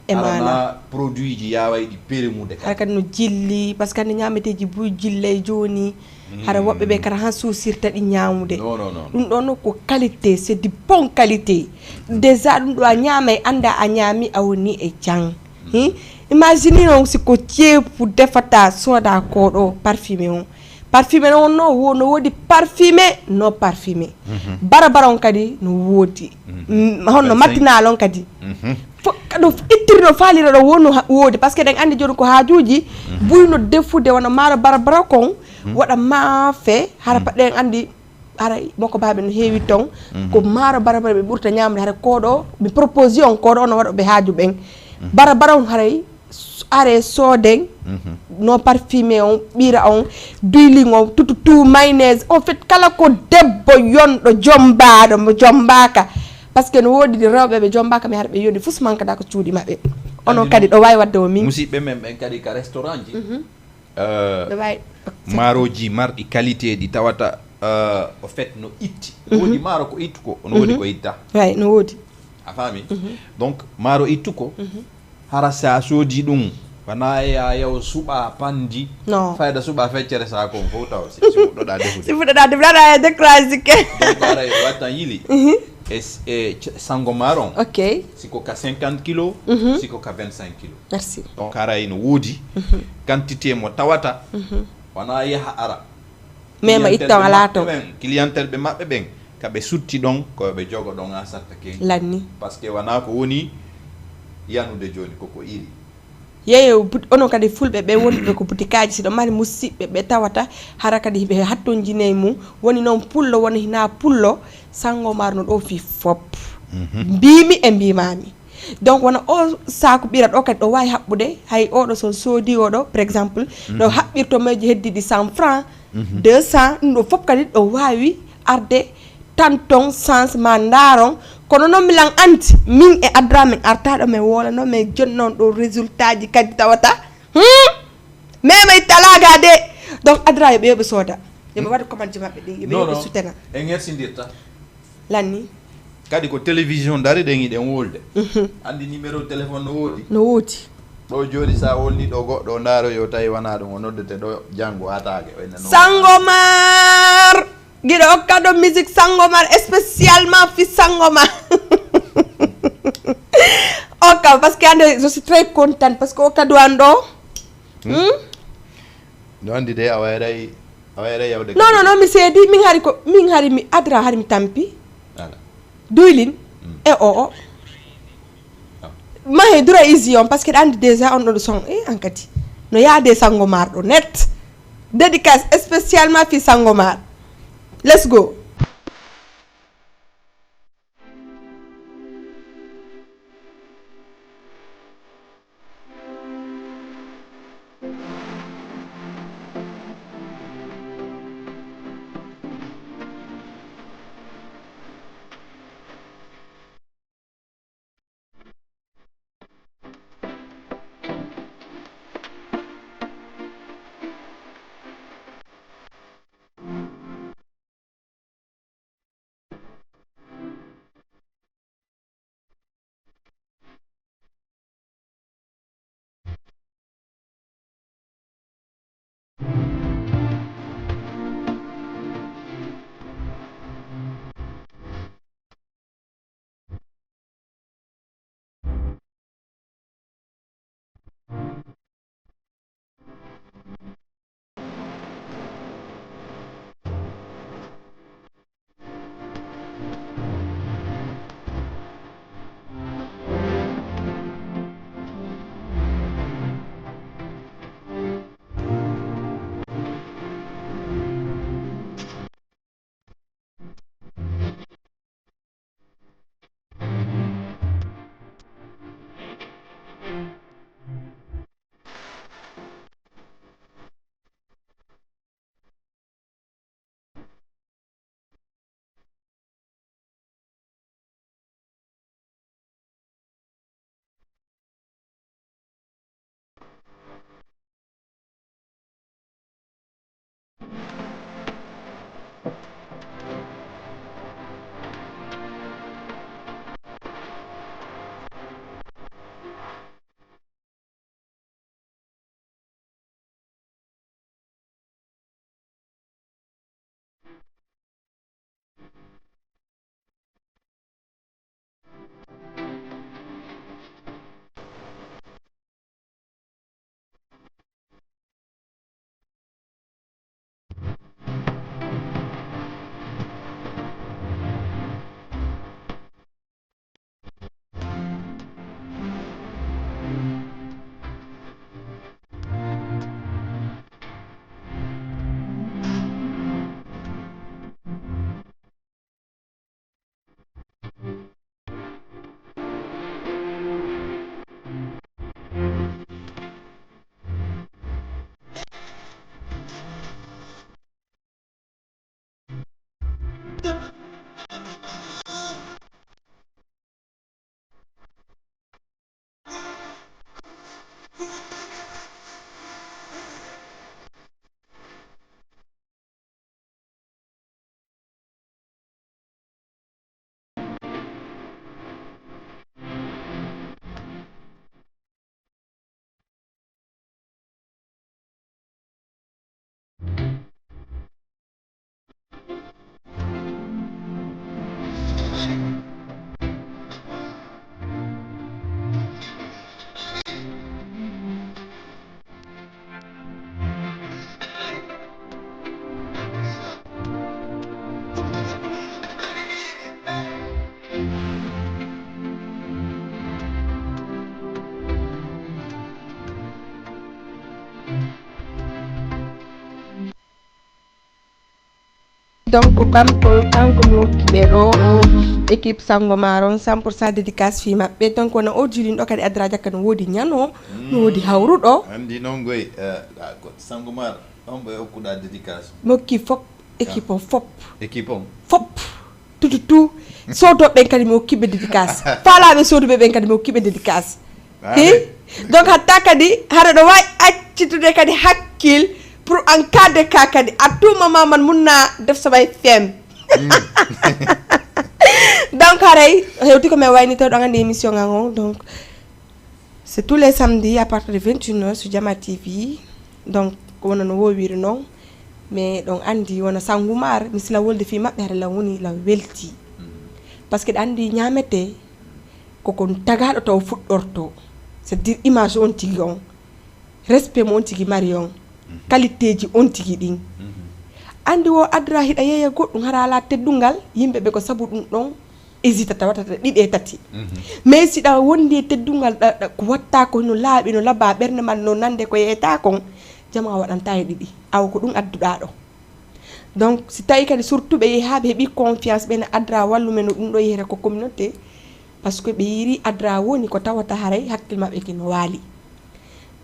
e maana. Arana produit ji yaway ɗi peremude kadi. Hara kadi no jilli, parce que hannde ñaameteeji buy jillay jooni. Mm. Hara woɓɓe ɓe kara han suusirta ɗi ñaamude. Non, non, non, non. Ɗum ɗon ko qualité, c'est du bon qualité. Mm. Déjà ɗum ɗo a ñaamay, annda a ñaami a woni e jam. Mm. Hi? Imagine noon si ko ceebu defata sooda ko ɗo parfumé on. Parfumé on no wo-, no woodi parfumé, non parfumé. Mhm. Barabara on kadi no woodi. Mhm. Mm, honno matinal on kadi. Mhm. Fo-, kadi ittirno faalira ɗo wonno ha-, woodi. Parce que eɗen anndi jooni ko haajuuji, mhm, buy no defude wano maaro barabara kon, mhm, waɗa maafe, hara, mhm, paɗen anndi haray moko baaɓe no heewi ton. Mhm. Ko maaro barabara ɓe ɓurta ñaamde, haray koɗo mi propose on koɗo ono waɗa ɓe haaju ɓen. Mhm. Barabara on haray s-, are sooden, mhm, non parfumé on, ɓira on, duyling on, tututu, mayonnaise. En fait, kala ko debbo yonɗo, jombaaɗo, mo jombaaka. Parce que no woodi rewɓe ɓe jombaaka, mi hara ɓe yoni fus mankada ko cuuɗi maɓɓe. Onon kadi ɗo waawi waɗde o min. Musiɓɓe men ɓen kadi ka restaurant ji. Mhm. Euh, Ɗo wawi. Maaroji marɗi qualité ɗi tawata, euh, au fait, no itti. No woodi maaro ko ittu ko, no woodi ko itta. Way, no woodi. A faami? Donc maaro ittu ko, hara sa soodi ɗum, wona ya yaw suɓa pandi. No. Fayda suɓa feccere sa kon fof taw si si fuɗɗoɗa defude. Si fuɗɗoɗa defude, aɗa découragé ke. Donc aray wattan yili. E s- e c- sango maaron. Ok. Si ko ka cinquante kilos, si ko ka vingt-cinq kilos. Merci. Donc haray no woodi quantité mo tawata, wona yaha ara. Mema itton ala ton. Clientèle ɓe maɓɓe ɓen, ka ɓe sutti ɗon, ko ɓe jogo ɗon a sarta ken. Lanni. Parce que wona ko woni yanude joni, koko iri. Yeeyo but- onon kadi fulɓe ɓe wonɓe ko butikaji, siɗo mari musiɓɓe ɓe tawata hara kadi ɓe hattonjinay mum, woni noon pullo wona hina pullo. Sango marno ɗo fi fop. Mbimi e mbimami. Donc wona o saku ɓira ɗo kadi ɗo wawi haɓɓude, hay oɗo so soodi oɗo par exemple, ɗo haɓɓirto meji heddiɗi cent francs, deux cents, ɗum ɗo fop kadi ɗo wawi arde. Tan ton sens ma ndaron. Kono noon milan anti min e Adra min artaɗo min wolano min jonnon ɗo résultat ji kadi tawata. Hmm? Memay talaga de. Donc Adra yo ɓeɓe sooda, yoɓe waɗa commande ji maɓɓe ɗi, yoɓe Non, yoɓe non. Sutena. En hersindirta. Lanni. Kadi ko télévision dari ɗen iɗen wolde. Andi numéro téléphone no woodi. No woodi. Ɗo jooɗi sa wolni ɗo goɗɗo o ndaaro yo tawi wona ɗum o noddete ɗo janngo hataake o ene noon. Sangomar. Giɗo okka ɗo musique Sangomar, spécialement fi Sangomar. Okka parce que ande je suis très contente parce que okka duwan ɗo. Hmm? No andi de a wayray a wayray yawde. Non non non, mi seedi, min hari ko min hari mi Adra hari mi tampi. Voilà. Duylin e o o mahe dura isi on parce que ɗa andi déjà on ɗo son e an kadi no yaade Sangomar ɗo net. Dédicace spécialement fi Sangomar. Let's go. Donc kanko kanko mi hokki ɓe ɗo équipe Sangomar on, cent pour cent dédicace fii maɓɓe. Donc wona o jilin ɗo kadi Adra Jakka, no woodi ñano, no woodi hawruɗo. Anndi noon goy. Sangomar on ɓe okkuɗa dédicace. Mi hokki fop, équipe on fop. Équipe on fop. Tututu. Soodooɓe ɓen kadi mi hokki ɓe dédicace. Faalaaɓe sooduɓe ɓen kadi mi hokki ɓe dédicace. Hi. Donc hatta kadi hara ɗo wawi accitude kadi hakkil pour en cas de cas kadi à tout moment man munna def samay fem. Donc haray hewti ko mi waynito ɗon andi émission ngan on. Donc c'est tous les samedis à partir de vingt et une heures sur Jama T V. Donc ko wona no wowiri noon. Mais ɗon andi wona Sangomar mi sila wolde fii maɓɓe hara lan woni lan welti. Parce que ɗa andi ñamete koko tagaɗo taw fuɗɗorto. C'est dire image on tigi on, respect mo on tigi mari on, qualité ji on tigi ɗin. Andi wo Adra hiɗa yeeya goɗɗum hara ala teddungal yimɓe ɓe ko sabu ɗum ɗon hésita tawata ɗiɗe tati. Mais si ɗa wondi e teddungal ɗa ko watta ko no laaɓi no laba ɓernde man no nande ko yeeta kon, jama waɗanta e ɗiɗi awa ko ɗum adduɗa ɗo. Donc si tawi kadi surtout ɓe yehi ha ɓe heɓi confiance ɓe ne Adra wallumen no ɗum ɗo yehira ko communauté. Parce que ɓe yiri Adra woni ko tawata haray hakkil maɓɓe kino waali.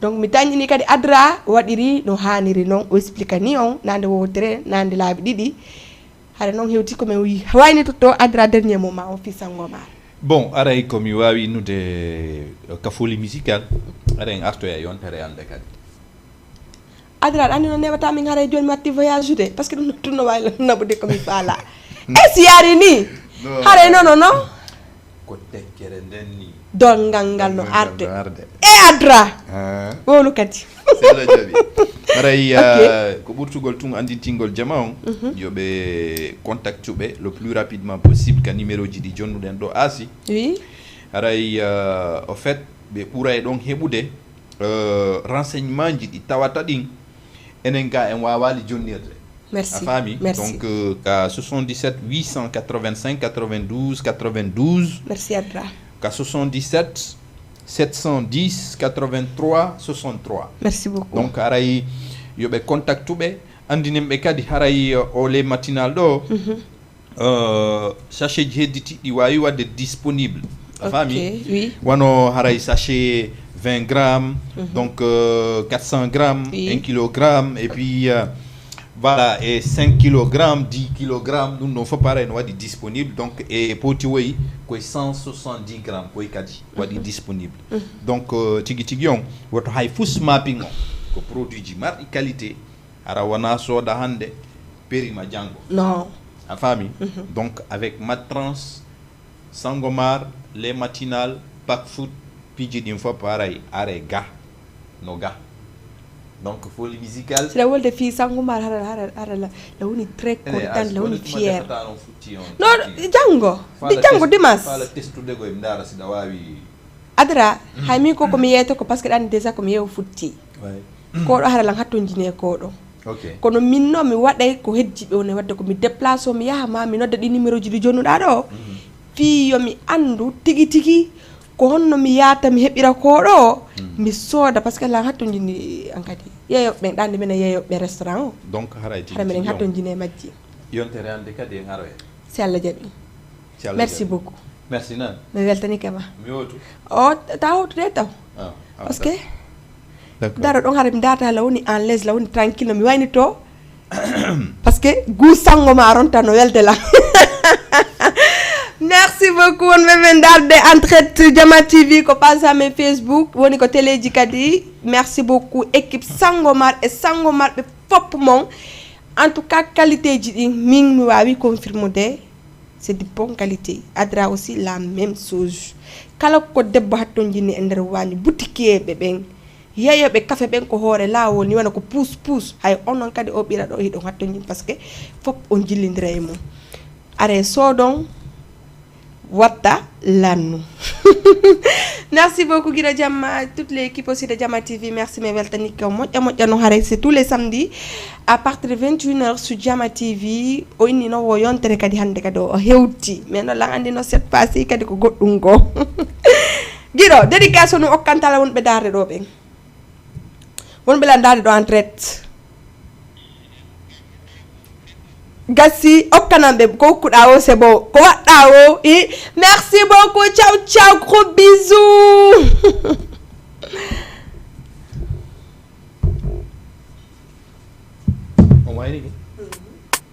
Donc mi dañini kadi Adra waɗiri no haniri noon o expliquani on nande wotere nande laabi ɗiɗi. Hare noon hewti ko min waynitotto Adra dernier moment o fii Sangomar. Bon, aray ko mi wawi innude ka folie musicale. Aray en artoya yontere ande kadi. Adra aɗa andi no neɓata min haray joni mi watti voyage ude parce que ɗum ɗum no wawi naɓude komi faala. E si yaari ni? Haray nono no. Ko tekkere nden ni. Dongal ngal no arde. E Adra wowlu kadi. Sella jaaɓi. Haray ko ɓurtugol tun andintingol jama on, yo ɓe contactuɓe le plus rapidement possible ka numéro ji ɗi jonnuɗen ɗo aasi. Oui. Haray au fait ɓe ɓuray ɗon heɓude renseignement ji ɗi tawata ɗin enen ga en wawali jonnirde. Merci. A faami? Merci. Donc ka soixante-dix-sept huit cent quatre-vingt-cinq quatre-vingt-douze quatre-vingt-douze. Merci Adra. Ka soixante-dix-sept sept cent dix quatre-vingt-trois soixante-trois. Merci beaucoup. Donc haray yo ɓe contactuɓe andininɓe kadi haray o le matinal ɗo. Sachet ji hedditi ɗi wawi wadde disponible. A faami? Oui. Wano haray sachet vingt grammes, donc quatre cents grammes, un kilogramme et puis voilà, e cinq kilogrammes dix kilogrammes ɗum ɗon fof haray no waɗi disponible. Donc e poti woyi koye cent soixante-dix grammes koye kadi waɗi disponible. Donc tigi tigi on woto hay fus mapping on ko produit ji marɗi qualité. Hara wona sooda hannde perima janngo. Non. A faami? Donc avec Matrans, Sangomar, les matinales, Pack Foot, piiji ɗin fof haray are ga no ga. Donc folie musicale. Siɗa wolde fii Sangomar hara hara hara la la woni très content la woni fier. Non, janngo di janngo dimanche. Fala testude go e ndaara siɗa waawi. Adra, hay min ko komi yeeto ko parce que ɗan déjà komi yeewo futti. Koɗo hara lan hattonjine koɗo. Kono min no mi waɗay ko hedji ɓe woni wadde ko mi déplace mi yaha ma mi nodda ɗi numéro ji ɗi jonnuɗa ɗo. Fii yo mi andu tigi tigi ko honno mi yaata mi heɓira koɗo. Mi sooda parce que lan hattonjini an kadi yeeyoɓe ɓen ɗan ɗi minen yeeyoɓe restaurant o. Donc haray tigi hara miɗen hattonjine majji. Yontere hande kadi en haroya. Si Allah jaɓi. Merci beaucoup. Merci nan. Mi weltani kama. Mi wotu. O ta wotu de taw. Parce que daro ɗon hara mi data la woni en l'aise la woni tranquille no mi waynito. Parce que gu Sangomar on tan no welde la. Merci beaucoup on men men darde entraide Jama T V ko page amen Facebook woni ko téléji kadi. Merci beaucoup équipe Sangomar e Sangomar ɓe fop mon. En tout cas qualité ji ɗin min mi wawi confirmude. C'est de bonne qualité. Adra aussi la même chose. Kala ko debbo hattonjini e nder wañi butikiyeɓe ɓen yeeyoɓe kafe ɓen ko hoore laawol ni wona ko puus puus hay onon kadi o ɓira ɗo hiɗon hattonjini parce que fof on jillindira e mum. Are soodon watta lannu. Merci beaucoup Guido Jamma toute l'équipe aussi de Jama T V merci mais weltani ko moƴƴa moƴƴa no haray c'est tous les samedis à partir de vingt et une heures sur Jama T V. O inni no wo yontere kadi hannde kadi o hewti mais no lan andi no cette fois ci kadi ko goɗɗum go. Guido dédication no okkantala wonɓe darde ɗo ɓen wonɓe lan darde ɗo en traite. Gassi, okkanan ɓe ko okkuɗa o, c'est bon. Ko waɗɗa o, i. Merci beaucoup, ciao, ciao, gros bisous. On wayri ni.